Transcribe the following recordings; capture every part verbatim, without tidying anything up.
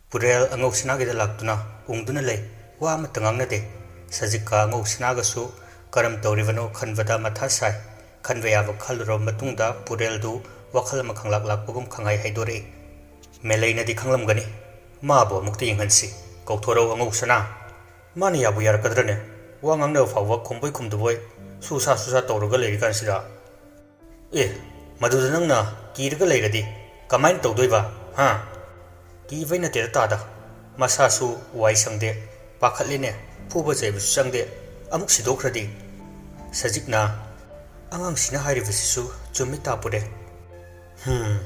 ꯄꯨꯔꯦꯜ ꯑꯉꯧ ꯁꯅꯥꯒꯤꯗ ꯂꯥꯛꯇꯨꯅ ꯎꯪꯗꯨꯅ ꯂꯩ꯫ ꯋꯥ ꯑꯃꯠꯇ ꯉꯥꯡꯅꯗꯦ꯫ ꯁꯖꯤꯛꯀ ꯑꯉꯧ ꯁꯅꯥꯒꯁꯨ ꯀꯔꯝ ꯇꯧꯔꯤꯕꯅꯣ ꯈꯟꯕꯗ ꯃꯊꯥ ꯁꯥꯏ꯫ ꯈꯟꯕ ꯌꯥꯕ ꯈꯜꯂꯨꯔꯕ ꯃꯇꯨꯡꯗ ꯄꯨꯔꯦꯜꯗꯨ ꯋꯥꯈꯜ ꯑꯃ ꯈꯪꯂꯥꯛ ꯂꯥꯛꯄꯒꯨꯝ ꯈꯪꯍꯥꯏ ꯍꯥꯏꯗꯣꯔꯛꯏ꯫ ꯃꯦꯂꯩꯅꯗꯤ ꯈꯪꯂꯝꯒꯅꯤ꯫ ꯃꯥꯕꯨ ꯑꯃꯨꯛꯇ ꯌꯦꯡꯍꯟꯁꯤ꯫ ꯀꯧꯊꯣꯔꯛꯎ ꯑꯉꯧ ꯁꯅꯥ꯫ ꯃꯥꯅ ꯌꯥꯕꯨ ꯌꯥꯔꯛꯀꯗ꯭ꯔꯅꯦ? ꯋꯥ ꯉꯥꯡꯅꯕ ꯐꯥꯎꯕ ꯈꯨꯝꯕꯣꯏ ꯈꯨꯝꯗꯕꯣꯏ ꯁꯨꯁꯥ ꯁꯨꯁꯥ ꯇꯧꯔꯒ ꯂꯩꯔꯤꯀꯥꯟꯁꯤꯗ꯫ ꯑꯦ, ꯃꯗꯨꯗ ꯅꯪꯅ ꯀꯤꯔꯒ ꯂꯩꯔꯗꯤ ꯀꯃꯥꯏꯅ ꯇꯧꯗꯣꯏꯕ, ꯍꯥ? ꯀꯤꯕꯩ ꯅꯠꯇꯦꯗ ꯇꯥꯗ꯫ ꯃꯁꯥꯁꯨ ꯋꯥꯏ ꯁꯪꯗꯦ, ꯄꯥꯈꯠꯂꯦꯅꯦ, ꯐꯨꯕ ꯆꯩꯕꯁꯨ ꯆꯪꯗꯦ, ꯑꯃꯨꯛ ꯁꯤꯗꯣꯛꯈ꯭ꯔꯗꯤ꯫ ꯁꯖꯤꯛꯅ, ꯑꯉꯥꯡꯁꯤꯅ ꯍꯥꯏꯔꯤꯕꯁꯤꯁꯨ ꯆꯨꯝꯃꯤ ꯇꯥꯄꯨꯔꯦ꯫ ꯍꯨꯝ,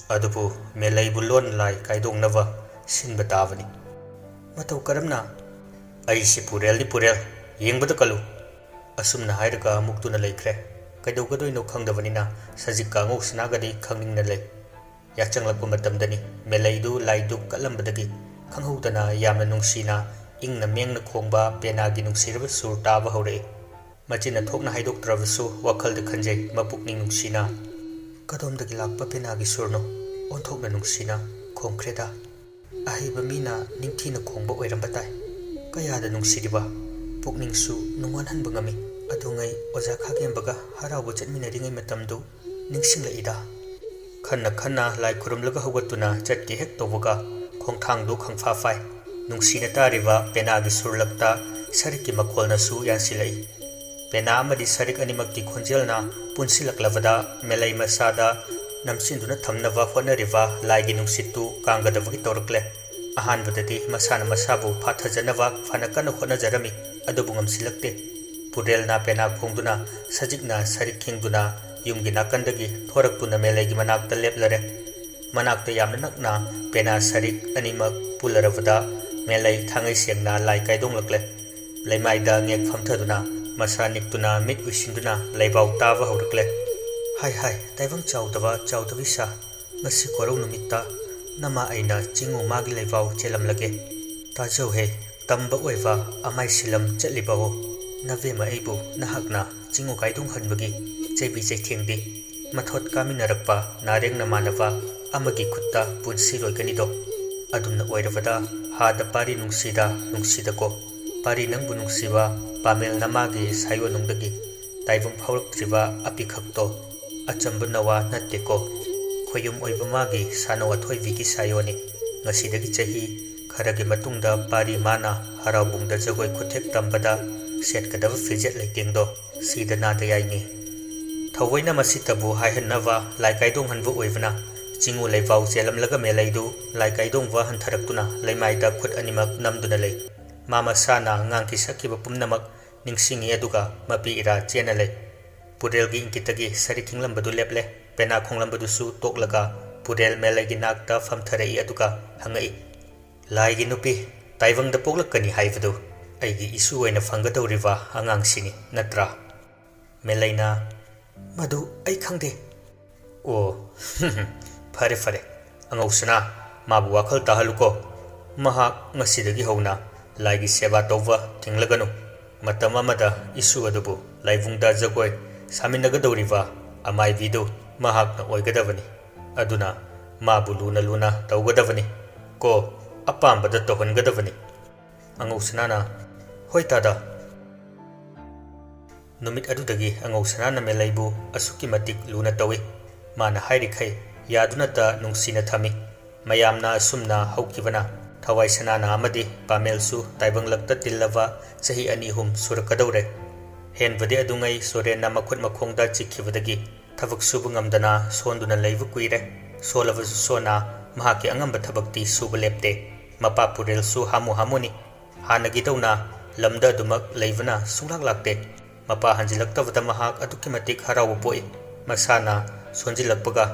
ꯑꯗꯨꯕꯨ ꯃꯦꯂꯩꯕꯨ ꯂꯣꯟ ꯂꯥꯏ ꯀꯥꯏꯗꯣꯛꯅꯕ ꯁꯤꯟꯕ ꯇꯥꯕꯅꯤ꯫ ꯃꯇꯧ ꯀꯔꯝꯅ? ꯑꯩꯁꯤ ꯄꯨꯔꯦꯜꯅꯤ ꯄꯨꯔꯦꯜ, ꯌꯦꯡꯕꯗ ꯀꯜꯂꯨ꯫ ꯑꯁꯨꯝꯅ ꯍꯥꯏꯔꯒ ꯃꯨꯛꯇꯨꯅ ꯂꯩꯈ꯭ꯔꯦ꯫ ꯀꯩꯗꯧꯒꯗꯣꯏꯅꯣ ꯈꯪꯗꯕꯅꯤꯅ ꯁꯖꯤꯛꯀ ꯑꯉꯧ ꯁꯅꯥꯒꯗꯤ ꯈꯪꯅꯤꯡꯅ ꯂꯩ꯫ ꯌꯥꯆꯪꯂꯛꯄ ꯃꯇꯝꯗꯅꯤ ꯃꯦꯂꯩꯗꯨ ꯂꯥꯏꯗꯨ ꯀꯠꯂꯝꯕꯗꯒꯤ ꯈꯪꯍꯧꯗꯅ ꯌꯥꯝꯅ ꯅꯨꯡꯁꯤꯅ ꯏꯪꯅ ꯃꯦꯡꯅ ꯈꯣꯡꯕ ꯄꯦꯅꯥꯒꯤ ꯅꯨꯡꯁꯤꯔꯕ ꯁꯨꯔ ꯇꯥꯕ ꯍꯧꯔꯛꯏ꯫ ꯃꯆꯤꯟꯅ ꯊꯣꯛꯅ ꯍꯥꯏꯗꯣꯛꯇ꯭ꯔꯕꯁꯨ ꯋꯥꯈꯜꯗ ꯈꯟꯖꯩ ꯃꯄꯨꯛꯅꯤꯡ ꯅꯨꯡꯁꯤꯅ꯫ ꯀꯗꯣꯝꯗꯒꯤ ꯂꯥꯛꯄ ꯄꯦꯅꯥꯒꯤ ꯁꯨꯔꯅꯣ ꯑꯣꯟꯊꯣꯛꯅ ꯅꯨꯡꯁꯤꯅ ꯈꯣꯡꯈ꯭ꯔꯦꯗ꯫ ꯑꯍꯩꯕ ꯃꯤꯅ ꯅꯤꯡꯊꯤꯅ ꯈꯣꯡꯕ ꯑꯣꯏꯔꯝꯕ ꯇꯥꯏ꯫ ꯀꯌꯥꯗ ꯅꯨꯡꯁꯤꯔꯤꯕ ꯄꯨꯛꯅꯤꯡꯁꯨ ꯅꯨꯡꯉꯥꯟꯍꯟꯕ ꯉꯝꯃꯤ꯫ ꯑꯗꯨꯉꯩ ꯑꯣꯖꯥ ꯈꯥꯒꯦꯝꯕꯒ ꯍꯔꯥꯎꯕ ꯆꯠꯃꯤꯟꯅꯔꯤꯉꯩ ꯃꯇꯝꯗꯨ ꯅꯤꯡꯁꯤꯡꯂꯛꯏꯗ꯫ ꯈꯟꯅ ꯈꯟꯅ ꯂꯥꯏ ꯈꯨꯔꯨꯝꯂꯒ ꯍꯧꯒꯠꯇꯨꯅ ꯆꯠꯀꯦ ꯍꯦꯛ ꯇꯧꯕꯒ ꯈꯣꯡꯊꯥꯡꯗꯨ ꯈꯪꯐꯥ ꯐꯥꯏ꯫ ꯅꯨꯡꯁꯤꯅ ꯇꯥꯔꯤꯕ ꯄꯦꯅꯥꯒꯤ ꯁꯨꯔꯂꯛꯇ ꯁꯔꯤꯛꯀꯤ ꯃꯈꯣꯜꯅꯁꯨ ꯌꯥꯟꯁꯤꯜꯂꯛꯏ꯫ ꯄꯦꯅꯥ ꯑꯃꯗꯤ ꯁꯔꯤꯛ ꯑꯅꯤꯃꯛꯀꯤ ꯈꯣꯟꯖꯦꯜꯅ ꯄꯨꯟꯁꯤꯜꯂꯛꯂꯕꯗ ꯃꯦꯂꯩ ꯃꯁꯥꯗ ꯅꯝꯁꯤꯟꯗꯨꯅ ꯊꯝꯅꯕ ꯍꯣꯠꯅꯔꯤꯕ ꯂꯥꯏꯒꯤ ꯅꯨꯡꯁꯤꯠꯇꯨ ꯀꯥꯡꯒꯗꯕꯒꯤ ꯇꯧꯔꯛꯂꯦ꯫ ꯑꯍꯥꯟꯕꯗꯗꯤ ꯃꯁꯥꯅ ꯃꯁꯥꯕꯨ ꯐꯥꯊꯖꯅꯕ ꯐꯅ ꯀꯟꯅ ꯍꯣꯠꯅꯖꯔꯝꯃꯤ, ꯑꯗꯨꯕꯨ ꯉꯝꯁꯤꯜꯂꯛꯇꯦ꯫ ꯄꯨꯔꯦꯜꯅ ꯄꯦꯅꯥ ꯈꯣꯡꯗꯨꯅ, ꯁꯖꯤꯛꯅ ꯁꯔꯤꯛ ꯈꯤꯡꯗꯨꯅ ꯌꯨꯝꯒꯤ ꯅꯥꯀꯟꯗꯒꯤ ꯊꯣꯔꯛꯇꯨꯅ ꯃꯦꯂꯩꯒꯤ ꯃꯅꯥꯛꯇ ꯂꯦꯞꯂꯔꯦ꯫ ꯃꯅꯥꯛꯇ ꯌꯥꯝꯅ ꯅꯛꯅ ꯄꯦꯅꯥ ꯁꯔꯤꯛ ꯑꯅꯤꯃꯛ ꯄꯨꯜꯂꯔꯕꯗ ꯃꯦꯂꯩ ꯊꯥꯡꯉꯩ ꯁꯦꯡꯅ ꯂꯥꯏ ꯀꯥꯏꯗꯣꯡꯂꯛꯂꯦ꯫ ꯂꯩꯃꯥꯏꯗ ꯉꯦꯛ ꯐꯝꯊꯗꯨꯅ, ꯃꯁꯥ ꯅꯤꯛꯇꯨꯅ ꯃꯤꯠ ꯎꯏꯁꯤꯟꯗꯨꯅ ꯂꯩꯕꯥꯎ ꯇꯥꯕ ꯍꯧꯔꯛꯂꯦ꯫ "ꯍꯥꯏ ꯍꯥꯏ, ꯇꯥꯏꯕꯪ ꯆꯥꯎꯗꯕ ꯆꯥꯎꯗꯕꯤ ꯁꯥ, ꯉꯁꯤ ꯀꯣꯔꯧ ꯅꯨꯃꯤꯠꯇ ꯅꯃꯥ ꯑꯩꯅ ꯆꯤꯡꯉꯨ ꯃꯥꯒꯤ ꯂꯩꯕꯥꯎ ꯆꯦꯜꯂꯝꯂꯒꯦ꯫ ꯇꯥꯖꯧꯍꯦ, ꯇꯝꯕ ꯑꯣꯏꯕ ꯑꯃꯥꯏ ꯁꯤꯂꯝ ꯆꯠꯂꯤꯕ ꯍꯣ, ꯅꯕꯦꯝꯃ ꯑꯩꯕꯨ ꯅꯍꯥꯛꯅ ꯆꯤꯡꯉꯨ ꯀꯥꯏꯗꯣꯡꯍꯟꯕꯒꯤ ꯆꯩꯕꯤ ꯆꯩꯊꯦꯡꯗꯤ ꯃꯊꯣꯠ ꯀꯥꯃꯤꯟꯅꯔꯛꯄ ꯅꯥꯔꯦꯡ ꯅꯃꯥꯟꯅꯕ ꯑꯃꯒꯤ ꯈꯨꯠꯇ ꯄꯨꯟꯁꯤ ꯂꯣꯏꯒꯅꯤꯗꯣ꯫ ꯑꯗꯨꯝꯅ ꯑꯣꯏꯔꯕꯗ ꯍꯥꯗ ꯄꯥꯔꯤ ꯅꯨꯡꯁꯤꯗ ꯅꯨꯡꯁꯤꯗꯀꯣ꯫ ꯄꯥꯔꯤ ꯅꯪꯕꯨ ꯅꯨꯡꯁꯤꯕ ꯄꯥꯃꯦꯜ ꯅꯃꯥꯒꯤ ꯁꯥꯌꯣꯟꯅꯨꯡꯗꯒꯤ ꯇꯥꯏꯕꯪ ꯐꯥꯎꯔꯛꯇ꯭ꯔꯤꯕ ꯑꯄꯤꯈꯛꯇꯣ꯫ ꯑꯆꯝꯕ ꯅꯋꯥ ꯅꯠꯇꯦꯀꯣ꯫ ꯈꯣꯌꯨꯝ ꯑꯣꯏꯕ ꯃꯥꯒꯤ ꯁꯥꯅꯧ ꯑꯊꯣꯏꯕꯤꯒꯤ ꯁꯥꯌꯣꯟꯅꯤ꯫ ꯉꯁꯤꯗꯒꯤ ꯆꯍꯤ ꯈꯔꯒꯤ ꯃꯇꯨꯡꯗ ꯄꯥꯔꯤ ꯃꯥꯅ ꯍꯔꯥꯎꯕꯨꯡꯗ ꯖꯒꯣꯏ ꯈꯨꯠꯊꯦꯛ ꯇꯝꯕꯗ ꯁꯦꯠꯀꯗꯕ ꯐꯤꯖꯦꯠ ꯂꯩꯇꯦꯡꯗꯣ ꯁꯤꯗ ꯅꯥꯗ ꯌꯥꯏꯅꯤ꯫ ꯊꯑꯣꯏꯅ ꯃꯁꯤꯇꯕꯨ ꯍꯥꯏꯍꯟꯅꯕ ꯂꯥꯏ ꯀꯥꯏꯗꯣꯡꯍꯟꯕ ꯑꯣꯏꯕꯅ ꯆꯤꯡꯉꯨ ꯂꯩꯕꯥꯎ ꯆꯦꯜꯂꯝꯂꯒ ꯃꯦꯂꯩꯗꯨ ꯂꯥꯏ ꯀꯥꯏꯗꯣꯡꯕ ꯍꯟꯊꯔꯛꯇꯨꯅ ꯂꯩꯃꯥꯏꯗ ꯈꯨꯠ ꯑꯅꯤꯃꯛ ꯅꯝꯗꯨꯅ ꯂꯩ꯫ ꯃꯥ ꯃꯁꯥꯅ ꯑꯉꯥꯡꯒꯤ ꯁꯛꯈꯤꯕ ꯄꯨꯝꯅꯃꯛ ꯅꯤꯡꯁꯤꯡꯏ, ꯑꯗꯨꯒ ꯃꯄꯤ ꯏꯔꯥ ꯆꯦꯟꯅ ꯂꯩ꯫ ꯄꯨꯔꯦꯜꯒꯤ ꯏꯪꯒꯤꯠꯇꯒꯤ ꯁꯔꯤꯛ ꯈꯤꯡꯂꯝꯕꯗꯨ ꯂꯦꯞꯂꯦ꯫ ꯄꯦꯅꯥ ꯈꯣꯡꯂꯝꯕꯗꯨꯁꯨ ꯇꯣꯛꯂꯒ ꯄꯨꯔꯦꯜ ꯃꯦꯂꯩꯒꯤ ꯅꯥꯛꯇ ꯐꯝꯊꯔꯛꯏ, ꯑꯗꯨꯒ ꯍꯪꯉꯛꯏ, "ꯂꯥꯏꯒꯤ ꯅꯨꯄꯤ, ꯇꯥꯏꯕꯪꯗ ꯄꯣꯛꯂꯛꯀꯅꯤ ꯍꯥꯏꯕꯗꯨ ꯑꯩꯒꯤ ꯏꯁꯨ ꯑꯣꯏꯅ ꯐꯪꯒꯗꯧꯔꯤꯕ ꯑꯉꯥꯡꯁꯤꯅꯤ ꯅꯠꯇ꯭ꯔꯥ?" ꯃꯦꯂꯩꯅ, "ꯃꯗꯨ ꯑꯩ ꯈꯪꯗꯦ꯫" "ꯑꯣ, ꯐꯔꯦ ꯐꯔꯦ, ꯑꯉꯧꯁꯅꯥ, ꯃꯥꯕꯨ ꯋꯥꯈꯜ ꯇꯥꯍꯜꯂꯨꯀꯣ꯫ ꯃꯍꯥꯛ ꯉꯁꯤꯗꯒꯤ ꯍꯧꯅ ꯂꯥꯏꯒꯤ ꯁꯦꯕꯥ ꯇꯧꯕ ꯊꯤꯡꯂꯒꯅꯨ꯫ ꯃꯇꯝ ꯑꯃꯗ ꯏꯁꯨ ꯑꯗꯨꯕꯨ ꯂꯥꯏꯕꯨꯡꯗ ꯖꯒꯣꯏ ꯁꯥꯃꯤꯟꯅꯒꯗꯧꯔꯤꯕ ꯑꯃꯥꯏꯕꯤꯗꯨ ꯃꯍꯥꯛꯅ ꯑꯣꯏꯒꯗꯕꯅꯤ꯫ ꯑꯗꯨꯅ ꯃꯥꯕꯨ ꯂꯨꯅ ꯂꯨꯅ ꯇꯧꯒꯗꯕꯅꯤ ꯀꯣ, ꯑꯄꯥꯝꯕꯗ ꯇꯧꯍꯟꯒꯗꯕꯅꯤ꯫" ꯑꯉꯧꯁꯅꯥꯅ, "ꯍꯣꯏ ꯇꯥꯗ꯫" ꯅꯨꯃꯤꯠ ꯑꯗꯨꯗꯒꯤ ꯑꯉꯧꯁꯅꯥꯅ ꯃꯦꯂꯩꯕꯨ ꯑꯁꯨꯛꯀꯤ ꯃꯇꯤꯛ ꯂꯨꯅ ꯇꯧꯏ꯫ ꯃꯥꯅ ꯍꯥꯏꯔꯤꯈꯩ ꯌꯥꯗꯨꯅꯇ ꯅꯨꯡꯁꯤꯅ ꯊꯝꯃꯤ꯫ ꯃꯌꯥꯝꯅ ꯑꯁꯨꯝꯅ ꯍꯧꯈꯤꯕꯅ ꯊꯋꯥꯏ ꯁꯅꯥꯅ ꯑꯃꯗꯤ ꯄꯥꯃꯦꯜꯁꯨ ꯇꯥꯏꯕꯪꯂꯛꯇ ꯇꯤꯜꯂꯕ ꯆꯍꯤ ꯑꯅꯤ ꯑꯍꯨꯝ ꯁꯨꯔꯛꯀꯗꯧꯔꯦ꯫ ꯍꯦꯟꯕꯗꯤ ꯑꯗꯨꯉꯩ ꯁꯣꯔꯦꯟꯅ ꯃꯈꯨꯠ ꯃꯈꯣꯡꯗ ꯆꯤꯛꯈꯤꯕꯗꯒꯤ ꯊꯕꯛ ꯁꯨꯕ ꯉꯝꯗꯅ ꯁꯣꯟꯗꯨꯅ ꯂꯩꯕ ꯀꯨꯏꯔꯦ꯫ ꯁꯣꯜꯂꯕꯁꯨ ꯁꯣꯟꯅ ꯃꯍꯥꯛꯀꯤ ꯑꯉꯝꯕ ꯊꯕꯛꯇꯤ ꯁꯨꯕ ꯂꯦꯞꯇꯦ꯫ ꯃꯄꯥ ꯄꯨꯔꯦꯜꯁꯨ ꯍꯥꯃꯨ ꯍꯥꯃꯨꯅꯤ꯫ ꯍꯥꯟꯅꯒꯤꯗꯧꯅ ꯂꯝꯗ ꯑꯗꯨꯃꯛ ꯂꯩꯕꯅ ꯁꯨꯡꯂꯥꯛ ꯂꯥꯛꯇꯦ꯫ ꯃꯄꯥ ꯍꯟꯖꯤꯜꯂꯛꯇꯕꯗ ꯃꯍꯥꯛ ꯑꯗꯨꯛꯀꯤ ꯃꯇꯤꯛ ꯍꯔꯥꯎꯕ ꯄꯣꯛꯏ꯫ ꯃꯁꯥꯅ ꯁꯣꯟꯖꯤꯜꯂꯛꯄꯒ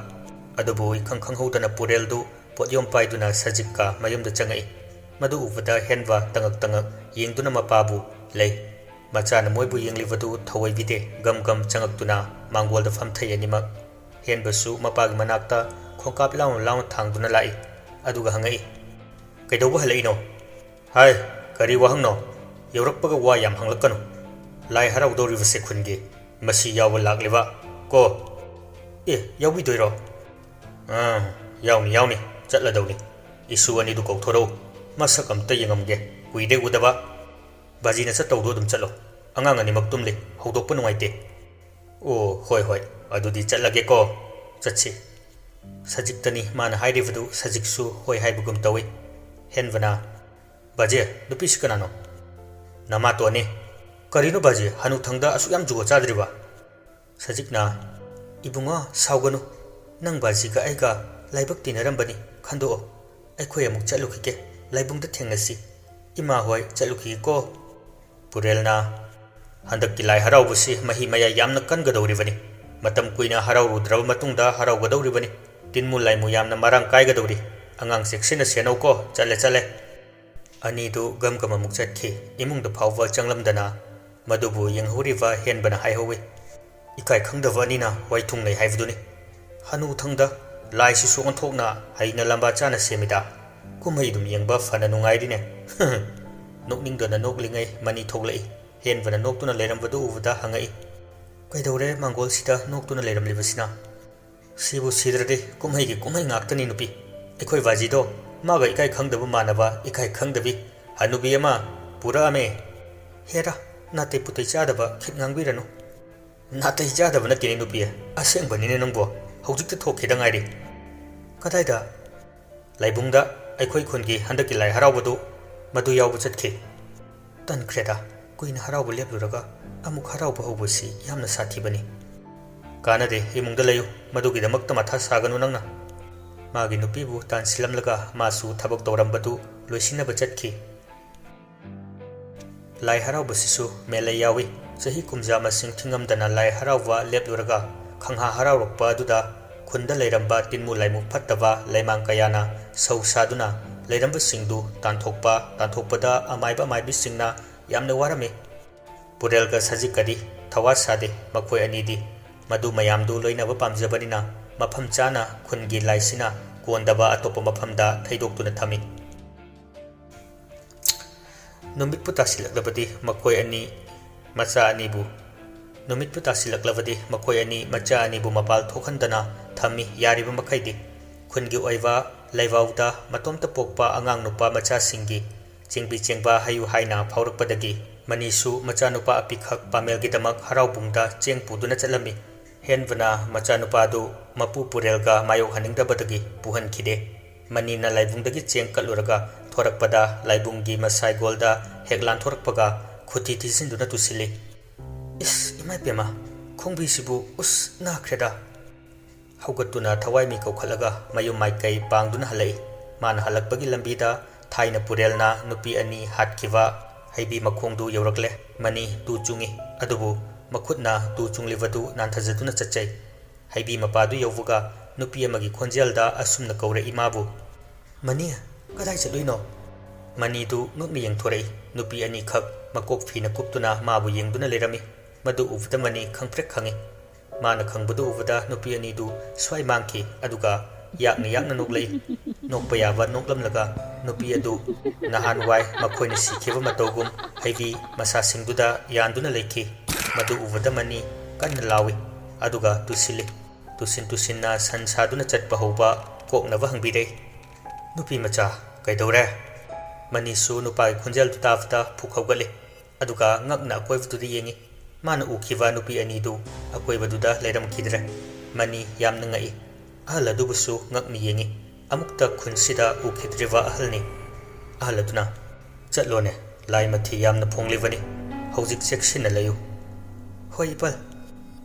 ꯑꯗꯨꯕꯨ ꯏꯈꯪ ꯈꯪꯍꯧꯗꯅ ꯄꯨꯔꯦꯜꯗꯨ ꯄꯣꯠꯌꯣꯝ ꯄꯥꯏꯗꯨꯅ ꯁꯖꯤꯛꯀ ꯃꯌꯨꯝꯗ ꯆꯪꯉꯛꯏ꯫ ꯃꯗꯨ ꯎꯕꯗ ꯍꯦꯟꯕ ꯇꯉꯛ ꯇꯉꯛ ꯌꯦꯡꯗꯨꯅ ꯃꯄꯥꯕꯨ ꯂꯩ꯫ ꯃꯆꯥꯅ ꯃꯣꯏꯕꯨ ꯌꯦꯡꯂꯤꯕꯗꯨ ꯊꯧꯑꯣꯏꯕꯤꯗꯦ꯫ ꯒꯝ ꯒꯝ ꯆꯪꯉꯛꯇꯨꯅ ꯃꯥꯡꯒꯣꯜꯗ ꯐꯝꯊꯩ ꯑꯅꯤꯃꯛ꯫ ꯍꯦꯟꯕꯁꯨ ꯃꯄꯥꯒꯤ ꯃꯅꯥꯛꯇ ꯈꯣꯡꯀꯥꯞ ꯂꯥꯎꯅ ꯂꯥꯎꯅ ꯊꯥꯡꯗꯨꯅ ꯂꯥꯛꯏ꯫ ꯑꯗꯨꯒ ꯍꯪꯉꯛꯏ, "ꯀꯩꯗꯧꯕ ꯍꯜꯂꯛꯏꯅꯣ?" "ꯍꯥꯏ, ꯀꯔꯤ ꯋꯥꯍꯪꯅꯣ? ꯌꯧꯔꯛꯄꯒ ꯋꯥ ꯌꯥꯝ ꯍꯪꯂꯛꯀꯅꯨ꯫ ꯂꯥꯏ ꯍꯔꯥꯎꯗꯧꯔꯤꯕꯁꯦ ꯈꯨꯟꯒꯤ꯫ ꯃꯁꯤ ꯌꯥꯎꯕ ꯂꯥꯛꯂꯤꯕ ꯀꯣ?" "ꯑꯦ, ꯌꯥꯎꯕꯤꯗꯣꯏꯔꯣ?" "ꯑꯥ, ꯌꯥꯎꯅꯤ, ꯌꯥꯎꯅꯤ, ꯆꯠꯂꯗꯧꯅꯤ꯫ ꯏꯁꯨ ꯑꯅꯤꯗꯨ ꯀꯧꯊꯣꯔꯛꯎ, ꯃꯁꯛ ꯑꯝꯇ ꯌꯦꯡꯉꯝꯒꯦ, ꯀꯨꯏꯔꯦ ꯎꯗꯕ꯫ ꯕꯥꯖꯤꯅ ꯆꯠꯇꯧꯗꯣ ꯑꯗꯨꯝ ꯆꯠꯂꯣ, ꯑꯉꯥꯡ ꯑꯅꯤꯃꯛ ꯇꯨꯝꯂꯤ, ꯍꯧꯗꯣꯛꯄ ꯅꯨꯡꯉꯥꯏꯇꯦ꯫ ꯑꯣ, ꯍꯣꯏ ꯍꯣꯏ, ꯑꯗꯨꯗꯤ ꯆꯠꯂꯒꯦꯀꯣ꯫ ꯆꯠꯁꯤ꯫ ꯁꯖꯤꯛꯇꯅꯤ ꯃꯥꯅ ꯍꯥꯏꯔꯤꯕꯗꯨ, ꯁꯖꯤꯛꯁꯨ ꯍꯣꯏ ꯍꯥꯏꯕꯒꯨꯝ ꯇꯧꯏ꯫ ꯍꯦꯟꯕꯅ, "ꯕꯥꯖꯤ, ꯅꯨꯄꯤꯁꯤ ꯀꯅꯥꯅꯣ?" "ꯅꯃꯥꯇꯣꯟꯅꯤ꯫" "ꯀꯔꯤꯅꯣ ꯕꯥꯖꯤ, ꯍꯅꯨꯊꯪꯗ ꯑꯁꯨꯛ ꯌꯥꯝ ꯖꯨꯒꯣꯠ ꯆꯥꯗ꯭ꯔꯤꯕ?" ꯁꯖꯤꯛꯅ, "ꯏꯕꯨꯡꯉꯣ, ꯁꯥꯎꯒꯅꯨ꯫ ꯅꯪ ꯕꯥꯖꯤꯒ ꯑꯩꯒ ꯂꯥꯏꯕꯛ ꯇꯤꯟꯅꯔꯝꯕꯅꯤ, ꯈꯟꯗꯣꯛꯑꯣ꯫ ꯑꯩꯈꯣꯏ ꯑꯃꯨꯛ ꯆꯠꯂꯨꯈꯤꯒꯦ, ꯂꯥꯏꯕꯨꯡꯗ ꯊꯦꯡꯅꯁꯤ꯫ ꯏꯃꯥ ꯍꯣꯏ ꯆꯠꯂꯨꯈꯤꯒꯦꯀꯣ꯫" ꯄꯨꯔꯦꯜꯅ, "ꯍꯟꯗꯛꯀꯤ ꯂꯥꯏ ꯍꯔꯥꯎꯕꯁꯤ ꯃꯍꯤ ꯃꯌꯥꯏ ꯌꯥꯝꯅ ꯀꯟꯒꯗꯧꯔꯤꯕꯅꯤ꯫ ꯃꯇꯝ ꯀꯨꯏꯅ ꯍꯔꯥꯎꯔꯨꯗ꯭ꯔꯕ ꯃꯇꯨꯡꯗ ꯍꯔꯥꯎꯒꯗꯧꯔꯤꯕꯅꯤ꯫ ꯇꯤꯟꯃꯨ ꯂꯥꯏꯃꯨ ꯌꯥꯝꯅ ꯃꯔꯥꯡ ꯀꯥꯏꯒꯗꯧꯔꯤ꯫ ꯑꯉꯥꯡ ꯆꯦꯛꯁꯤꯟꯅ ꯁꯦꯟꯅꯧꯀꯣ꯫ ꯆꯠꯂꯦ, ꯆꯠꯂꯦ꯫" ꯑꯅꯤꯗꯨ ꯒꯝ ꯒꯝ ꯑꯃꯨꯛ ꯆꯠꯈꯤ꯫ ꯏꯃꯨꯡꯗ ꯐꯥꯎꯕ ꯆꯪꯂꯝꯗꯅ ꯃꯗꯨꯕꯨ ꯌꯦꯡꯍꯧꯔꯤꯕ ꯍꯦꯟꯕꯅ ꯍꯥꯏꯍꯧꯏ, "ꯏꯀꯥꯏ ꯈꯪꯗꯕ ꯑꯅꯤꯅ ꯋꯥꯏꯊꯨꯡꯅꯩ ꯍꯥꯏꯕꯗꯨꯅꯤ꯫ ꯍꯅꯨꯊꯪꯗ ꯂꯥꯏꯁꯤꯁꯨ ꯑꯣꯟꯊꯣꯛꯅ ꯍꯩꯅ ꯂꯝꯕꯥ ꯆꯥꯅ ꯁꯦꯝꯃꯤꯗ꯫ ꯀꯨꯝꯍꯩ ꯑꯗꯨꯝ ꯌꯦꯡꯕ ꯐꯅ ꯅꯨꯡꯉꯥꯏꯔꯤꯅꯦ꯫" ꯅꯣꯛꯅꯤꯡꯗꯅ ꯅꯣꯛꯂꯤꯉꯩ ꯃꯅꯤ ꯊꯣꯛꯂꯛꯏ꯫ ꯍꯦꯟꯕꯅ ꯅꯣꯛꯇꯨꯅ ꯂꯩꯔꯝꯕꯗꯨ ꯎꯕꯗ ꯍꯪꯉꯛꯏ, "ꯀꯩꯗꯧꯔꯦ ꯃꯥꯡꯒꯣꯜꯁꯤꯗ ꯅꯣꯛꯇꯨꯅ ꯂꯩꯔꯝꯂꯤꯕꯁꯤꯅ?" "ꯁꯤꯕꯨ ꯁꯤꯗ꯭ꯔꯗꯤ ꯀꯨꯝꯍꯩꯒꯤ ꯀꯨꯝꯍꯩ ꯉꯥꯛꯇꯅꯤ ꯅꯨꯄꯤ꯫ ꯑꯩꯈꯣꯏ ꯕꯥꯖꯤꯗꯣ ꯃꯥꯒ ꯏꯀꯥꯏ ꯈꯪꯗꯕ ꯃꯥꯟꯅꯕ ꯏꯀꯥꯏ ꯈꯪꯗꯕꯤ ꯍꯅꯨꯕꯤ ꯑꯃ ꯄꯨꯔꯛꯑꯝꯃꯦ꯫" "ꯍꯦꯔꯥ, ꯅꯥꯇꯩ ꯄꯨꯇꯩ ꯆꯥꯗꯕ ꯈꯤꯠ ꯉꯥꯡꯕꯤꯔꯅꯨ꯫" "ꯅꯥꯇꯩ ꯆꯥꯗꯕ ꯅꯠꯇꯦꯅꯦ ꯅꯨꯄꯤ, ꯑꯁꯦꯡꯕꯅꯤꯅꯦ ꯅꯪꯕꯣ꯫ ꯍꯧꯖꯤꯛꯇ ꯊꯣꯛꯈꯤꯗ ꯉꯥꯏꯔꯤ꯫" "ꯀꯗꯥꯏꯗ?" "ꯂꯥꯏꯕꯨꯡꯗ, ꯑꯩꯈꯣꯏ ꯈꯨꯟꯒꯤ ꯍꯟꯗꯛꯀꯤ ꯂꯥꯏ ꯍꯔꯥꯎꯕꯗꯨ, ꯃꯗꯨ ꯌꯥꯎꯕ ꯆꯠꯈꯤ꯫" "ꯇꯟꯈ꯭ꯔꯦꯗ, ꯀꯨꯏꯅ ꯍꯔꯥꯎꯕ ꯂꯦꯞꯂꯨꯔꯒ ꯑꯃꯨꯛ ꯍꯔꯥꯎꯕ ꯍꯧꯕꯁꯤ ꯌꯥꯝꯅ ꯁꯥꯊꯤꯕꯅꯤ꯫" "ꯀꯥꯟꯅꯗꯦ, ꯏꯃꯨꯡꯗ ꯂꯩꯌꯨ, ꯃꯗꯨꯒꯤꯗꯃꯛꯇ ꯃꯊꯥ ꯁꯥꯒꯅꯨ ꯅꯪꯅ꯫" ꯃꯥꯒꯤ ꯅꯨꯄꯤꯕꯨ ꯇꯥꯟꯁꯤꯜꯂꯝꯂꯒ ꯃꯥꯁꯨ ꯊꯕꯛ ꯇꯧꯔꯝꯕꯗꯨ ꯂꯣꯏꯁꯤꯟꯅꯕ ꯆꯠꯈꯤ꯫ ꯂꯥꯏ ꯍꯔꯥꯎꯕꯁꯤꯁꯨ ꯃꯦꯂꯩ ꯌꯥꯎꯏ꯫ ꯆꯍꯤ ꯀꯨꯝꯖꯥ ꯃꯁꯤꯡ ꯊꯤꯉꯝꯗꯅ ꯂꯥꯏ ꯍꯔꯥꯎꯕ ꯂꯦꯞꯂꯨꯔꯒ ꯈꯪꯍꯥ ꯍꯔꯥꯎꯔꯛꯄ ꯑꯗꯨꯗ ꯈꯨꯟꯗ ꯂꯩꯔꯝꯕ ꯇꯤꯟꯃꯨ ꯂꯥꯏꯃꯨ ꯐꯠꯇꯕ ꯂꯩꯃꯥꯡ ꯀꯌꯥꯅ ꯁꯧ ꯁꯥꯗꯨꯅ ꯂꯩꯔꯝꯕꯁꯤꯡꯗꯨ ꯇꯥꯟꯊꯣꯛꯄ, ꯇꯥꯟꯊꯣꯛꯄꯗ ꯑꯃꯥꯏꯕ ꯑꯃꯥꯏꯕꯤꯁꯤꯡꯅ ꯌꯥꯝꯅ ꯋꯥꯔꯝꯃꯤ꯫ ꯄꯨꯔꯦꯜꯒ ꯁꯖꯤꯛꯀꯗꯤ ꯊꯋꯥ ꯁꯥꯗꯦ꯫ ꯃꯈꯣꯏ ꯑꯅꯤꯗꯤ ꯃꯗꯨ ꯃꯌꯥꯝꯗꯨ ꯂꯣꯏꯅꯕ ꯄꯥꯝꯖꯕꯅꯤꯅ ꯃꯐꯝ ꯆꯥꯅ ꯈꯨꯟꯒꯤ ꯂꯥꯏꯁꯤꯅ ꯀꯣꯟꯗꯕ ꯑꯇꯣꯞꯄ ꯃꯐꯝꯗ ꯊꯩꯗꯣꯛꯇꯨꯅ ꯊꯝꯃꯤ꯫ ꯅꯨꯃꯤꯠꯄꯨ ꯇꯥꯁꯤꯜꯂꯛꯂꯕꯗꯤ ꯃꯈꯣꯏ ꯑꯅꯤ ꯃꯆꯥ ꯑꯅꯤꯕꯨ, ꯅꯨꯃꯤꯠꯄꯨ ꯇꯥꯁꯤꯜꯂꯛꯂꯕꯗꯤ ꯃꯈꯣꯏ ꯑꯅꯤ ꯃꯆꯥ ꯑꯅꯤꯕꯨ ꯃꯄꯥꯜ ꯊꯣꯛꯍꯟꯗꯅ ꯊꯝꯃꯤ, ꯌꯥꯔꯤꯕ ꯃꯈꯩꯗꯤ꯫ ꯈꯨꯟꯒꯤ ꯑꯣꯏꯕ ꯂꯩꯕꯥꯎꯗ ꯃꯇꯣꯝꯇ ꯄꯣꯛꯄ ꯑꯉꯥꯡ ꯅꯨꯄꯥ ꯃꯆꯥꯁꯤꯡꯒꯤ ꯆꯦꯡꯕꯤ ꯆꯦꯡꯕꯥ ꯍꯥꯏꯌꯨ ꯍꯥꯏꯅ ꯐꯥꯎꯔꯛꯄꯗꯒꯤ ꯃꯅꯤꯁꯨ ꯃꯆꯥꯅꯨꯄꯥ ꯑꯄꯤꯛꯈꯛ ꯄꯥꯃꯦꯜꯒꯤꯗꯃꯛ ꯍꯔꯥꯎꯕꯨꯡꯗ ꯆꯦꯡ ꯄꯨꯗꯨꯅ ꯆꯠꯂꯝꯃꯤ꯫ ꯍꯦꯟꯕꯅ ꯃꯆꯥꯅꯨꯄꯥꯗꯨ ꯃꯄꯨ ꯄꯨꯔꯦꯜꯒ ꯃꯥꯌꯣꯛꯍꯟꯅꯤꯡꯗꯕꯗꯒꯤ ꯄꯨꯍꯟꯈꯤꯗꯦ꯫ ꯃꯅꯤꯅ ꯂꯥꯏꯕꯨꯡꯗꯒꯤ ꯆꯦꯡ ꯀꯠꯂꯨꯔꯒ ꯊꯣꯔꯛꯄꯗ ꯂꯥꯏꯕꯨꯡꯒꯤ ꯃꯁꯥꯏꯒꯣꯜꯗ ꯍꯦꯛ ꯂꯥꯟꯊꯣꯔꯛꯄꯒ ꯈꯨꯠꯇꯤ ꯊꯤꯖꯤꯟꯗꯨꯅ ꯇꯨꯁꯤꯜꯂꯤ꯫ "ꯏꯁ, ꯏꯃꯥ ꯏꯕꯦꯝꯃ, ꯈꯣꯡꯕꯤꯁꯤꯕꯨ ꯎꯁ ꯅꯥꯈ꯭ꯔꯦꯗ!" ꯍꯧꯒꯠꯇꯨꯅ ꯊꯋꯥꯏ ꯃꯤ ꯀꯧꯈꯠꯂꯒ ꯃꯌꯨꯝ ꯃꯥꯏꯀꯩ ꯄꯥꯡꯗꯨꯅ ꯍꯜꯂꯛꯏ꯫ ꯃꯥꯅ ꯍꯜꯂꯛꯄꯒꯤ ꯂꯝꯕꯤꯗ ꯊꯥꯏꯅ ꯄꯨꯔꯦꯜꯅ ꯅꯨꯄꯤ ꯑꯅꯤ ꯍꯥꯠꯈꯤꯕ ꯍꯩꯕꯤ ꯃꯈꯣꯡꯗꯨ ꯌꯧꯔꯛꯂꯦ꯫ ꯃꯅꯤ ꯇꯨ ꯆꯨꯡꯏ, ꯑꯗꯨꯕꯨ ꯃꯈꯨꯠꯅ ꯇꯨ ꯆꯨꯡꯂꯤꯕꯗꯨ ꯅꯥꯟꯊꯖꯗꯨꯅ ꯆꯠꯆꯩ꯫ ꯍꯩꯕꯤ ꯃꯄꯥꯗꯨ ꯌꯧꯕꯒ ꯅꯨꯄꯤ ꯑꯃꯒꯤ ꯈꯣꯟꯖꯦꯜꯗ ꯑꯁꯨꯝꯅ ꯀꯧꯔꯛꯏ ꯃꯥꯕꯨ, "ꯃꯅꯤ, ꯀꯗꯥꯏ ꯆꯠꯂꯨꯏꯅꯣ?" ꯃꯅꯤꯗꯨ ꯉꯛꯅ ꯌꯦꯡꯊꯣꯔꯛꯏ꯫ ꯅꯨꯄꯤ ꯑꯅꯤꯈꯛ ꯃꯀꯣꯛ ꯐꯤꯅ ꯀꯨꯞꯇꯨꯅ ꯃꯥꯕꯨ ꯌꯦꯡꯗꯨꯅ ꯂꯩꯔꯝꯃꯤ꯫ ꯃꯗꯨ ꯎꯕꯗ ꯃꯅꯤ ꯈꯪꯄ꯭ꯔꯦꯛ ꯈꯪꯉꯤ꯫ ꯃꯥꯅ ꯈꯪꯕꯗꯨ ꯎꯕꯗ ꯅꯨꯄꯤ ꯑꯅꯤꯗꯨ ꯁ꯭ꯋꯥꯏ ꯃꯥꯡꯈꯤ, ꯑꯗꯨꯒ ꯌꯥꯛꯅ ꯌꯥꯛꯅ ꯅꯣꯛꯂꯛꯏ꯫ ꯅꯣꯛꯄ ꯌꯥꯕ ꯅꯣꯛꯂꯝꯂꯒ ꯅꯨꯄꯤ ꯑꯗꯨ ꯅꯍꯥꯟꯋꯥꯏ ꯃꯈꯣꯏꯅ ꯁꯤꯈꯤꯕ ꯃꯇꯧꯒꯨꯝ ꯍꯩꯕꯤ ꯃꯁꯥꯁꯤꯡꯗꯨꯗ ꯌꯥꯟꯗꯨꯅ ꯂꯩꯈꯤ꯫ ꯃꯗꯨ ꯎꯕꯗ ꯃꯅꯤ ꯀꯟꯅ ꯂꯥꯎꯏ, ꯑꯗꯨꯒ ꯇꯨꯁꯤꯜꯂꯤ꯫ ꯇꯨꯁꯤꯟ ꯇꯨꯁꯤꯟꯅ ꯁꯟ ꯁꯥꯗꯨꯅ ꯆꯠꯄ ꯍꯧꯕ ꯀꯣꯛꯅꯕ ꯍꯪꯕꯤꯔꯛꯏ꯫ "ꯅꯨꯄꯤ ꯃꯆꯥ, ꯀꯩꯗꯧꯔꯦ?" ꯃꯅꯤꯁꯨ ꯅꯨꯄꯥꯒꯤ ꯈꯣꯟꯖꯦꯜꯗꯨ ꯇꯥꯕꯗ ꯐꯨꯛ ꯍꯧꯒꯠꯂꯤ꯫ ꯑꯗꯨꯒ ꯉꯛꯅ ꯑꯀꯣꯏꯕꯗꯨꯗ ꯌꯦꯡꯉꯤ꯫ ꯃꯥꯅ ꯎꯈꯤꯕ ꯅꯨꯄꯤ ꯑꯅꯤꯗꯨ ꯑꯀꯣꯏꯕꯗꯨꯗ ꯂꯩꯔꯝꯈꯤꯗ꯭ꯔꯦ꯫ ꯃꯅꯤ ꯌꯥꯝꯅ ꯉꯛꯏ꯫ ꯑꯍꯜ ꯑꯗꯨꯕꯨꯁꯨ ꯉꯛꯅ ꯌꯦꯡꯉꯤ꯫ ꯑꯃꯨꯛꯇ ꯈꯨꯟꯁꯤꯗ ꯎꯈꯤꯗ꯭ꯔꯤꯕ ꯑꯍꯜꯅꯤ꯫ ꯑꯍꯜ ꯑꯗꯨꯅ, "ꯆꯠꯂꯣꯅꯦ, ꯂꯥꯏ ꯃꯊꯤ ꯌꯥꯝꯅ ꯐꯣꯡꯂꯤꯕꯅꯤ꯫ ꯍꯧꯖꯤꯛ ꯆꯦꯛꯁꯤꯟꯅ ꯂꯩꯌꯨ꯫" "ꯍꯣꯏ, ꯏꯄꯜ꯫"